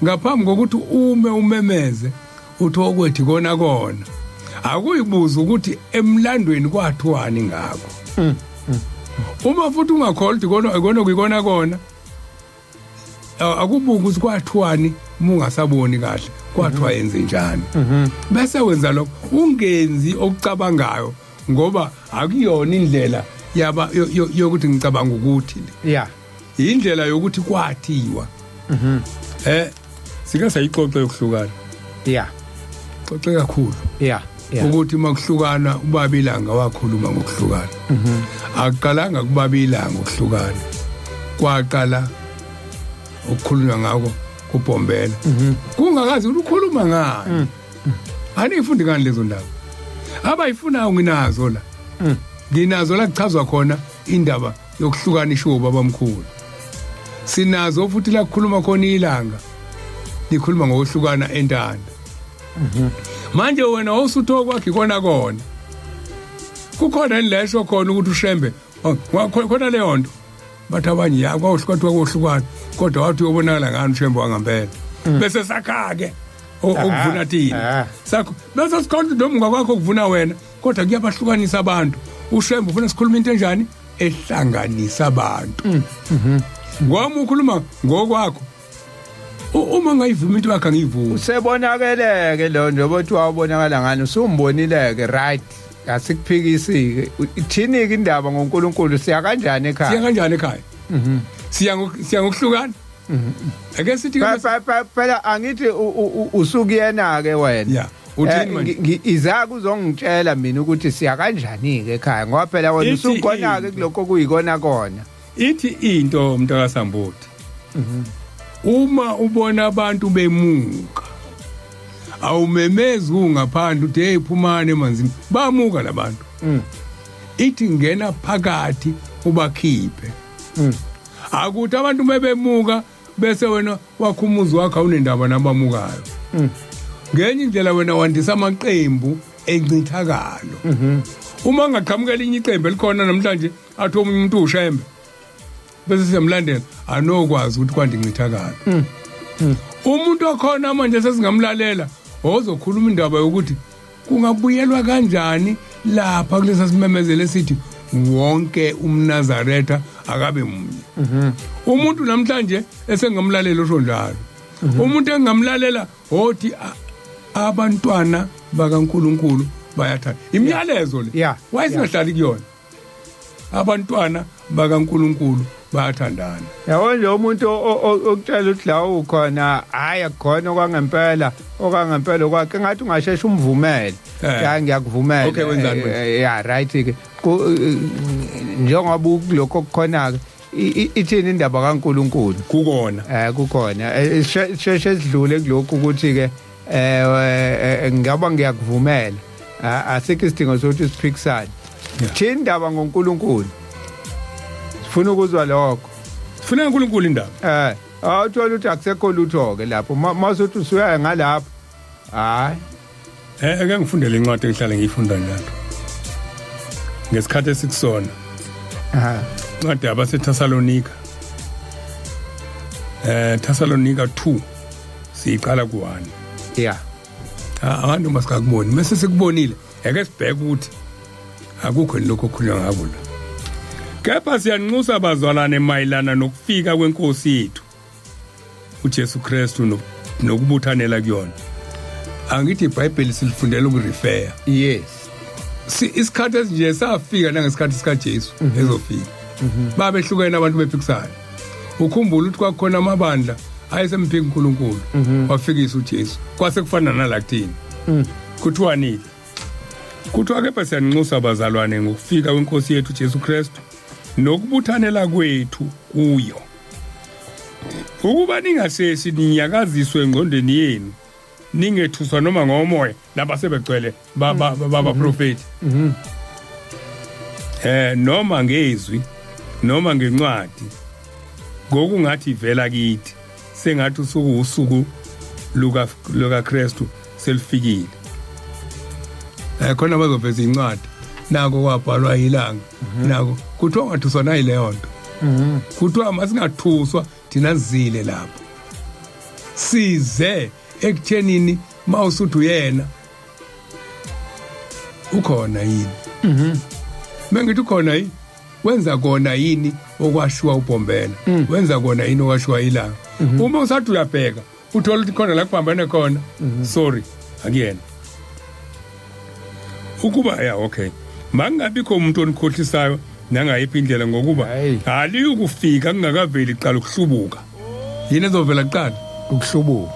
ngaphambi kokuthi ume umemeze uthi okwethi kona kona. Akuyibuza ukuthi emlandweni kwathiwani ngakho. Uma futhi ungakholwa ukuthi kona kona kuyikona kona akubuka ukuthi kwathiwani uma ungasaboni kahle kwathiwa yenze njani. Bese wenza lokho ungenzi okucabangayo ngoba akuyona indlela yaba yokuthi ngicabanga ukuthi le. Yeah. Indlela yokuthi kwathiwa. Sike sayixoxa yokuhlukana. Yeah. Xoxe kakhulu. Yeah. Yeah. Ukuthi makuhlukana ubaba ilanga wakhuluma ngokuhlukana. Akuqalanga kubaba ilanga ukuhlukana. Kwaqala ukukhulunywa ngakho kuBhombela. Kungakazi ukukhuluma ngani. Anifundi ngani lezo ndaba? Abayifunayo nginazo la. Nginazo la kuchazwa khona indaba yokuhlukaniswa ubabamkhulu. Sinazo futhi la kukhuluma khona ilanga. Likhuluma ngokuhlukana entanda. Manje wena awusutho kwakhe kona kona. Kukhona lesho khona ukuthi uShembe khona leyo nto. Bathi abanye ya kwawuhlukana kwahlukana kodwa wathi uyobonakala ngani uShembe wangempela. Bese sakha ke okuvuna thina. Sakho bese sikhona noma ngakwakho kuvuna wena kodwa kuyabahlukanisa abantu. Ushembe ufuna sikhuluma into enjani ehlanganisa abantu. Ngoba ukhuluma ngokwakho, uma ngayivuma into yakhe angiyivumi. Usebonakeleke lo njengoba uthi wawubonakala ngani, usumbonileke, right? Asikuphikisi-ke. Ithini-ke indaba ngoNkulunkulu? Siya kanjani ekhaya? Siya kanjani ekhaya? Siya ngokuhlukana. Ake sithi phela angithi usukuyena-ke wena. Yeah. Uthini manje? Izake uzongitshela mina ukuthi siya kanjani-ke ekhaya, ngoba phela wena usukhona-ke kulokho okuyikona kona. Ithi into mntakaSambuthi, uma ubona abantu bemuka awumemezi ungaphandle uthi hey phumani emanzini, bamuka labantu. Ithi ngena phakathi ubakhiphe. Akuthi abantu mebemuka bese wena wakhumuzi wakho awunendaba nabamukayo. Ngenye indlela wena wandisa amaqembu encithakalo. Uma ngaqhamukela inye iqembu elikhona namhlanje athi omunye umuntu ushembe bese siyamlandela, anokwazi ukuthi kwanda incithakalo. Umuntu okhona manje sesingamlalela ozokhuluma indaba yokuthi kungabuyelwa kanjani lapha kulesa simemezelo esithi wonke umNazaretha akabe munye. Umuntu namhlanje esengamlalela osho njalo. Umuntu engamlalela othi abantwana bakaNkuluNkulu bayathanda. Imiyalezo le. Wayesingahlali kuyona. Abantwana bakaNkuluNkulu bayathandana. Yabo nje umuntu okutshela ukuthi la ukhona hayi akukhona okwangempela, okwangempela kwakhe ngathi ungasheshe umvumele. Ya ngiyakuvumela. Okay, wenzani manje? Ya right ke. Njengoba kulokho okukhona ke ithini indaba kaNkuluNkulu? Kukona. Kukhona. Sheshe sidlule kulokhu ukuthi ke ngaba ngiyakuvumela. Asikho isidingo sokuthi siphikisane. Thini indaba ngoNkulunkulu? Sifuna ukuzwa lokho. Sifuna uNkulunkulu indaba. Awuthola ukuthi akusekho lutho ke lapho. Masuthi usuyaya ngalapho. Hayi. Ake ngifundele incwadi engihlale ngiyifunda njalo. Ngesikhathi esikusona. Incwadi yabaseThessalonika. Thessalonika 2 siyiqala ku1. Yeah. Abantu masikakuboni, mase sikubonile ake sibheke ukuthi akukho lokho okukhulunywa ngako la. Kepha siyanxusa abazalwane mayelana nokufika kwenkosi yethu uJesu Kristu nokubuthanela kuyona. Angithi iBhayibheli silifundela ukurefer. Yes. Isikhathi esinje safika nangesikhathi sikaJesu ezofika. Babehlukene abantu bephikisana. Ukhumbula ukuthi kwakukhona amabandla ayesemphika uNkulunkulu wafikisa uJesu. Kwase kufana nala kuthini. Kuthiwani? Kuthiwa kepha siyanxusa abazalwane ngokufika kwenkosi yethu Jesu Kristu nokubuthanela kwethu kuyo. Ukuba ningasheshi ninyakaziswe engqondweni yenu, ningethuswa noma ngomoya laba sebegcwele babaprofeti. Noma ngezwi noma ngencwadi ngokungathi ivela kithi, sengathi usuku usuku luka Kristu selifikile. Khona bazoveza incwadi nako kwabhalwa ilanga nako kuthiwa ungathuswa nayileyo nto. Kuthiwa masingathuswa thina zile lapho, size ekuthenini mawusuthi uyena ukhona yini. Mengithi ukhona yini, wenza kona yini okwashiwa uBhombela, wenza kona yini okwashiwa ilanga. Uma usathi uyabheka uthola ukuthi khona la kuphambene khona, sorry akuyena. Ukuba ya okay, mangabikho umuntu onikhohlisayo nangayiphi indlela, ngokuba aliyukufika kungakaveli iqala ukuhlubuka. Yini ezovela kuqala? Ukuhlubuka.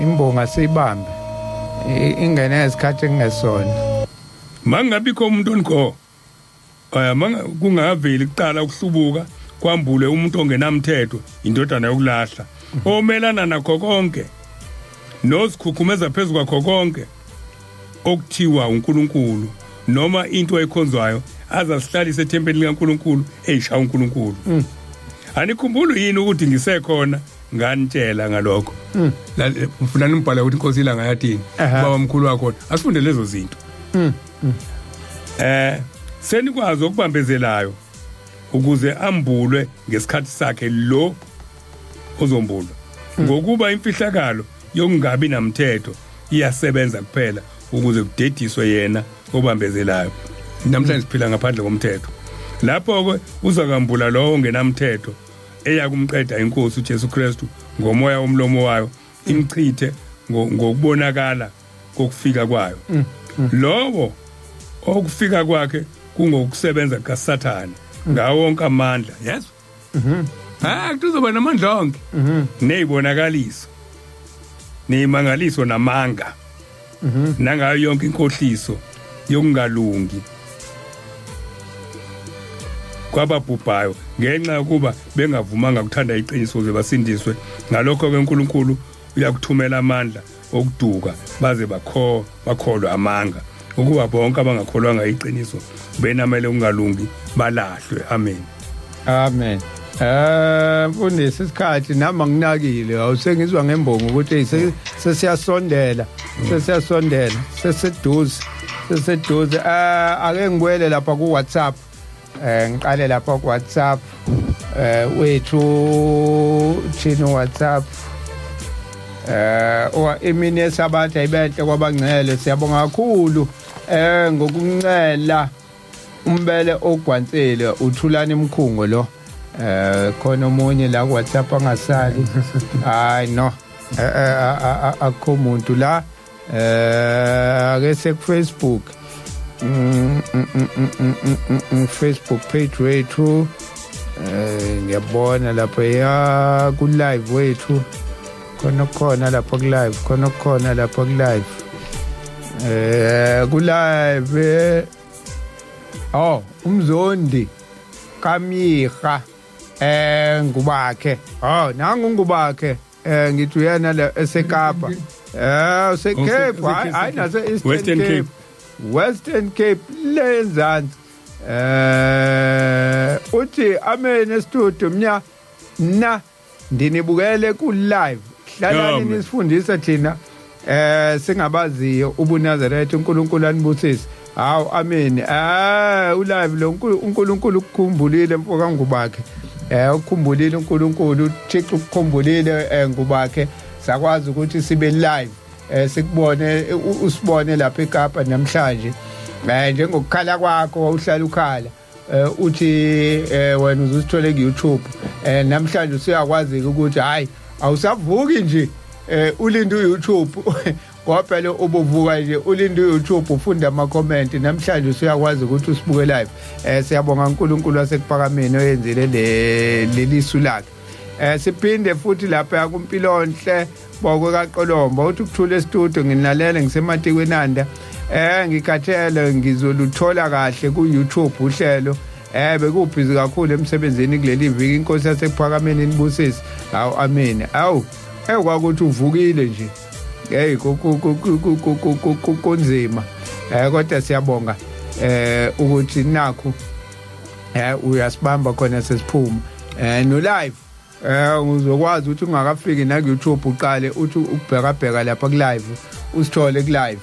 Imbonga siyibambe ingene ngesikhathi engesona. Mangabikho umuntu onikho kungaveli kuqala ukuhlubuka, kwambule umuntu ongenamthetho, indodana yokulahla, omelana nakho konke nozikhukhumeza phezu kwakho konke okuthiwa uNkulunkulu noma into ekhonzwayo, azasihlalise ethempelini likaNkulunkulu eyisha uNkulunkulu. Anikhumbuli yini ukuthi ngisekhona nganitshela ngalokho? Mfuna nimbhale ukuthi inkosi ilanga yathini, baba mkhulu wakhona. Asifunde lezo zinto. Senikwazi okubambezelayo ukuze ambulwe ngesikhathi sakhe lo ozombulwa. Ngokuba imfihlakalo yokungabi namthetho iyasebenza kuphela. Ukuze kudediswe yena obambezelayo. Namhlanje siphila ngaphandle komthetho. Lapho ke uzakambula lowo ongenamthetho, eyakumqeda inkosi uJesu Kristu ngomoya womlomo wayo, imchithe ngokubonakala kokufika kwayo. Lowo okufika kwakhe kungokusebenza kaSathane ngawo wonke amandla. Yes, ah, kuzoba namandla onke nezibonakaliso nezimangaliso namanga nangayo yonke inkohliso yokungalungi kwababhubhayo, ngenxa yokuba bengavumanga ukuthanda iqiniso ukuze basindiswe. Ngalokho ke uNkulunkulu uyakuthumela amandla okuduka, baze bakholwe amanga, ukuba bonke abangakholwanga iqiniso benamele ukungalungi balahlwe. Amen. Amen. Mfundisi, isikhathi nami anginakile, awusengizwa ngembongo ukuthi sesiyasondela, sesiyasondela, seseduze, seseduze. Ake ngibuyele lapha ku WhatsApp. Ngiqale lapha ku WhatsApp wethu, thina WhatsApp owa imini yesabatha ibenhle kwabangcele. Siyabonga kakhulu ngokuncela umbele ogwansile, uthulana imkhungo lo. Khona omunye la ku WhatsApp angasali? Hayi, no, akukho umuntu la. Ake se ku Facebook, Facebook page wethu. Ngiyabona lapha ya ku live wethu, khona khona lapha ku live, khona khona lapha ku live, ku live. Oh, umzondi kamyiha ngubakhe. Oh, nangu ngubakhe. Ngithi uyena le eseKapa, useCape, hayi, nase Eastern Western Cape. Cape. Western Cape lenzansi. Uthi amen estudio, mnya na ndinibukele ku live, hlalani Amen. nisifundisa thina singabaziyo ubuNazaretha. uNkulunkulu anibusise. Hawu, amen. Ulive lo, uNkulunkulu ukukhumbulile, mfoka ngubakhe. Ukukhumbulile uNkulunkulu, uThixo ukukhumbulile, ngubakhe, sakwazi ukuthi sibe live, sikubone, usibone lapha eKapa namhlanje. Njengokukhala kwakho, uhlala ukhala, uthi wena uzusithole ku YouTube. Namhlanje usuyakwazi ukuthi hayi, awusavuki nje ulinde uYouTube, ngoba phela ubuvuka nje ulinde uYouTube, ufunda ama comment. Namhlanje usuyakwazi ukuthi usibuke live. Siyabonga uNkulunkulu wasekuphakameni oyenzile le lelisu lakhe. Siphinde futhi lapha kuMpilonhle Bokwe kaQolomba, uthi ukuthula estudio, nginalela ngisematikwenanda. Ngikhathele, ngizoluthola kahle ku YouTube uhlelo. Bekubhizi kakhulu emsebenzini kuleli viki. Inkosi yasekuphakameni nibusise. Hawu, amen. Awu, ekwakuthi uvukile nje. Hey, kunzima. Kodwa siyabonga ukuthi nakhu uyasibamba khona sesiphuma. No live uzokwazi ukuthi ungakafiki na ku YouTube, uqale uthi ukubheka bheka lapha ku live, usithole ku live.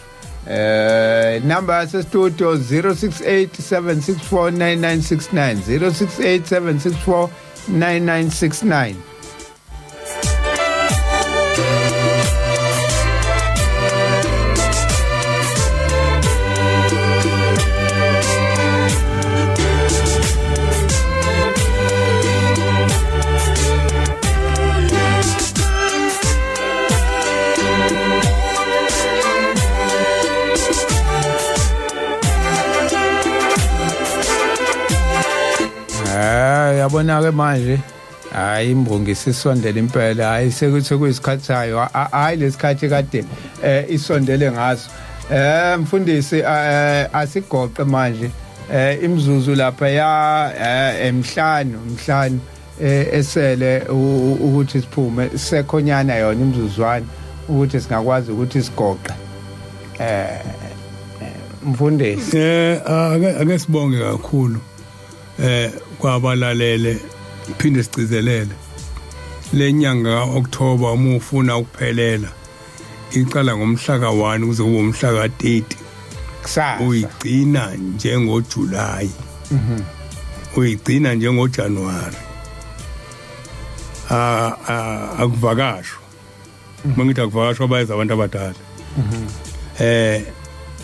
Number yase studio 0687649969, 0687649969. Yabona ke manje, hayi, imbongi isisondele impela. Hayi, sekuthi kuyisikhathi sayo, hayi lesikhathi kade isondele ngaso. Mfundisi, asigoqe manje. Imzuzu lapha ya emhlanu, mhlanu esele ukuthi siphume, sekhonyana yona imzuzwana ukuthi singakwazi ukuthi sigoqe, mfundisi. Ake sibonge kakhulu kwabalalele, phinde sigcizelele lenyanga kaOctober. Uma ufuna ukuphelela, iqala ngomhla ka1 kuze kube umhla ka30. Kusasa. Uyigcina njengoJuly, uyigcina njengoJanuary. Akuvakashwa. Mangithi akuvakashwa, bayeza abantu abadala.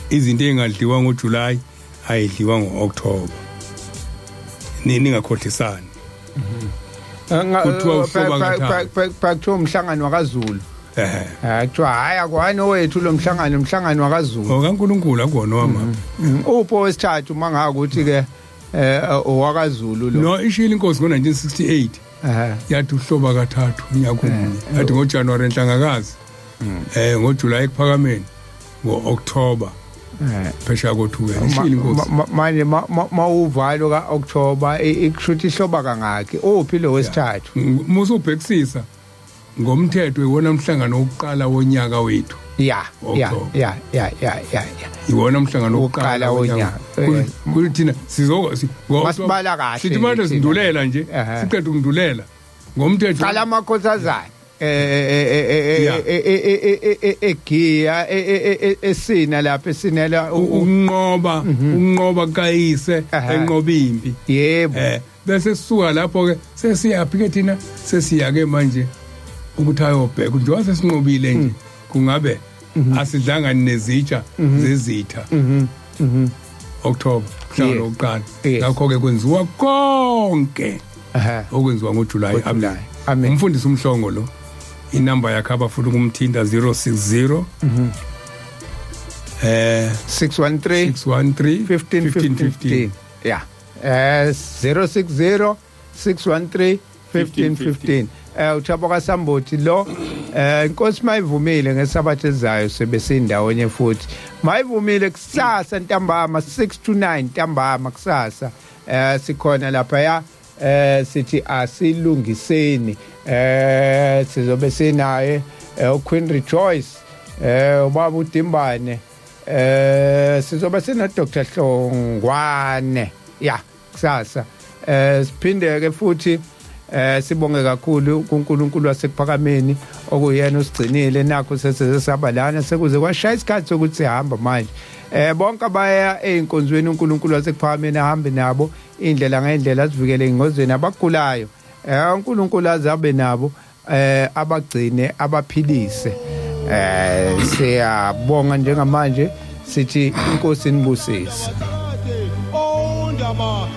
Izinto engadliwa ngoJuly ayidliwa ngoOctober. Ningakhohlisani. Kuthiwa uhloba kathathu. Kuthiwa umhlangano wakaZulu. Ehhe. Kuthiwa hayi akwani owethu lo mhlangano, umhlangano wakaZulu. OkaNkulunkulu akuwona wama. Upho wesithathu mangaka ukuthi ke owakaZulu lo. No, ishilo inkosi ngo1968. Yathi uhloba kathathu unyaka omunye. Yathi ngoJanuary enhlangakazi. NgoJuly ekuphakameni, ngoOctober phesha kothukela. Ishilo inkosi. Manje mawuvalo kaOctober ikushuthi ihloba kangaki? Uphi lo wesithathu? Musu ubhekisisa ngomthetho iwona umhlangano wokuqala wonyaka wethu. Ya ya ya ya ya ya. Iwona umhlangano wokuqala wonyaka. Kuthina sizo masibala kahle. Sithi manje sindulela nje, siqeda ukundulela ngomthetho. Qala amakhosazana egiya esina lapha esinela ukunqoba, ukunqoba kayise enqoba impi. Yebo. Bese sisuka lapho ke sesiyaphi ke thina, sesiya ke manje ukuthi ayobheka njengoba sesinqobile nje kungabe asidlanga nezitsha zezitha. October mhlawumbe oqala. Ngakho ke kwenziwa konke okwenziwa ngoJuly. Amen. Umfundisi uMhlongo lo, inamba yakhe abafuna ukumthinta 060 613 613 15 15. Yeah. 060 613 15 15. uThabo kaSambothi lo, inkosi mayivumile ngesabatha ezayo sebesindawonye futhi. Mayivumile kusasa ntambama 6 to 9 ntambama kusasa. Sikhona lapha ya sithi asilungiseni. Sizobe sinaye uQueen Rejoice, ubaba uDimbane, sizobe sina Dr Hlongwane ya kusasa. Siphinde ke futhi sibonge kakhulu kuNkulunkulu wasekuphakameni okuyena usigcinile nakho sesesaba lana sekuze kwashaya isikhathi sokuthi sihamba manje. Bonke abaya einkonzweni uNkulunkulu wasekuphakameni ahambe nabo indlela ngendlela, asivikele engozini abagulayo. uNkulunkulu azabe nabo, abagcine, abaphilise. Siyabonga njengamanje sithi inkosi inibusise. Ondaba.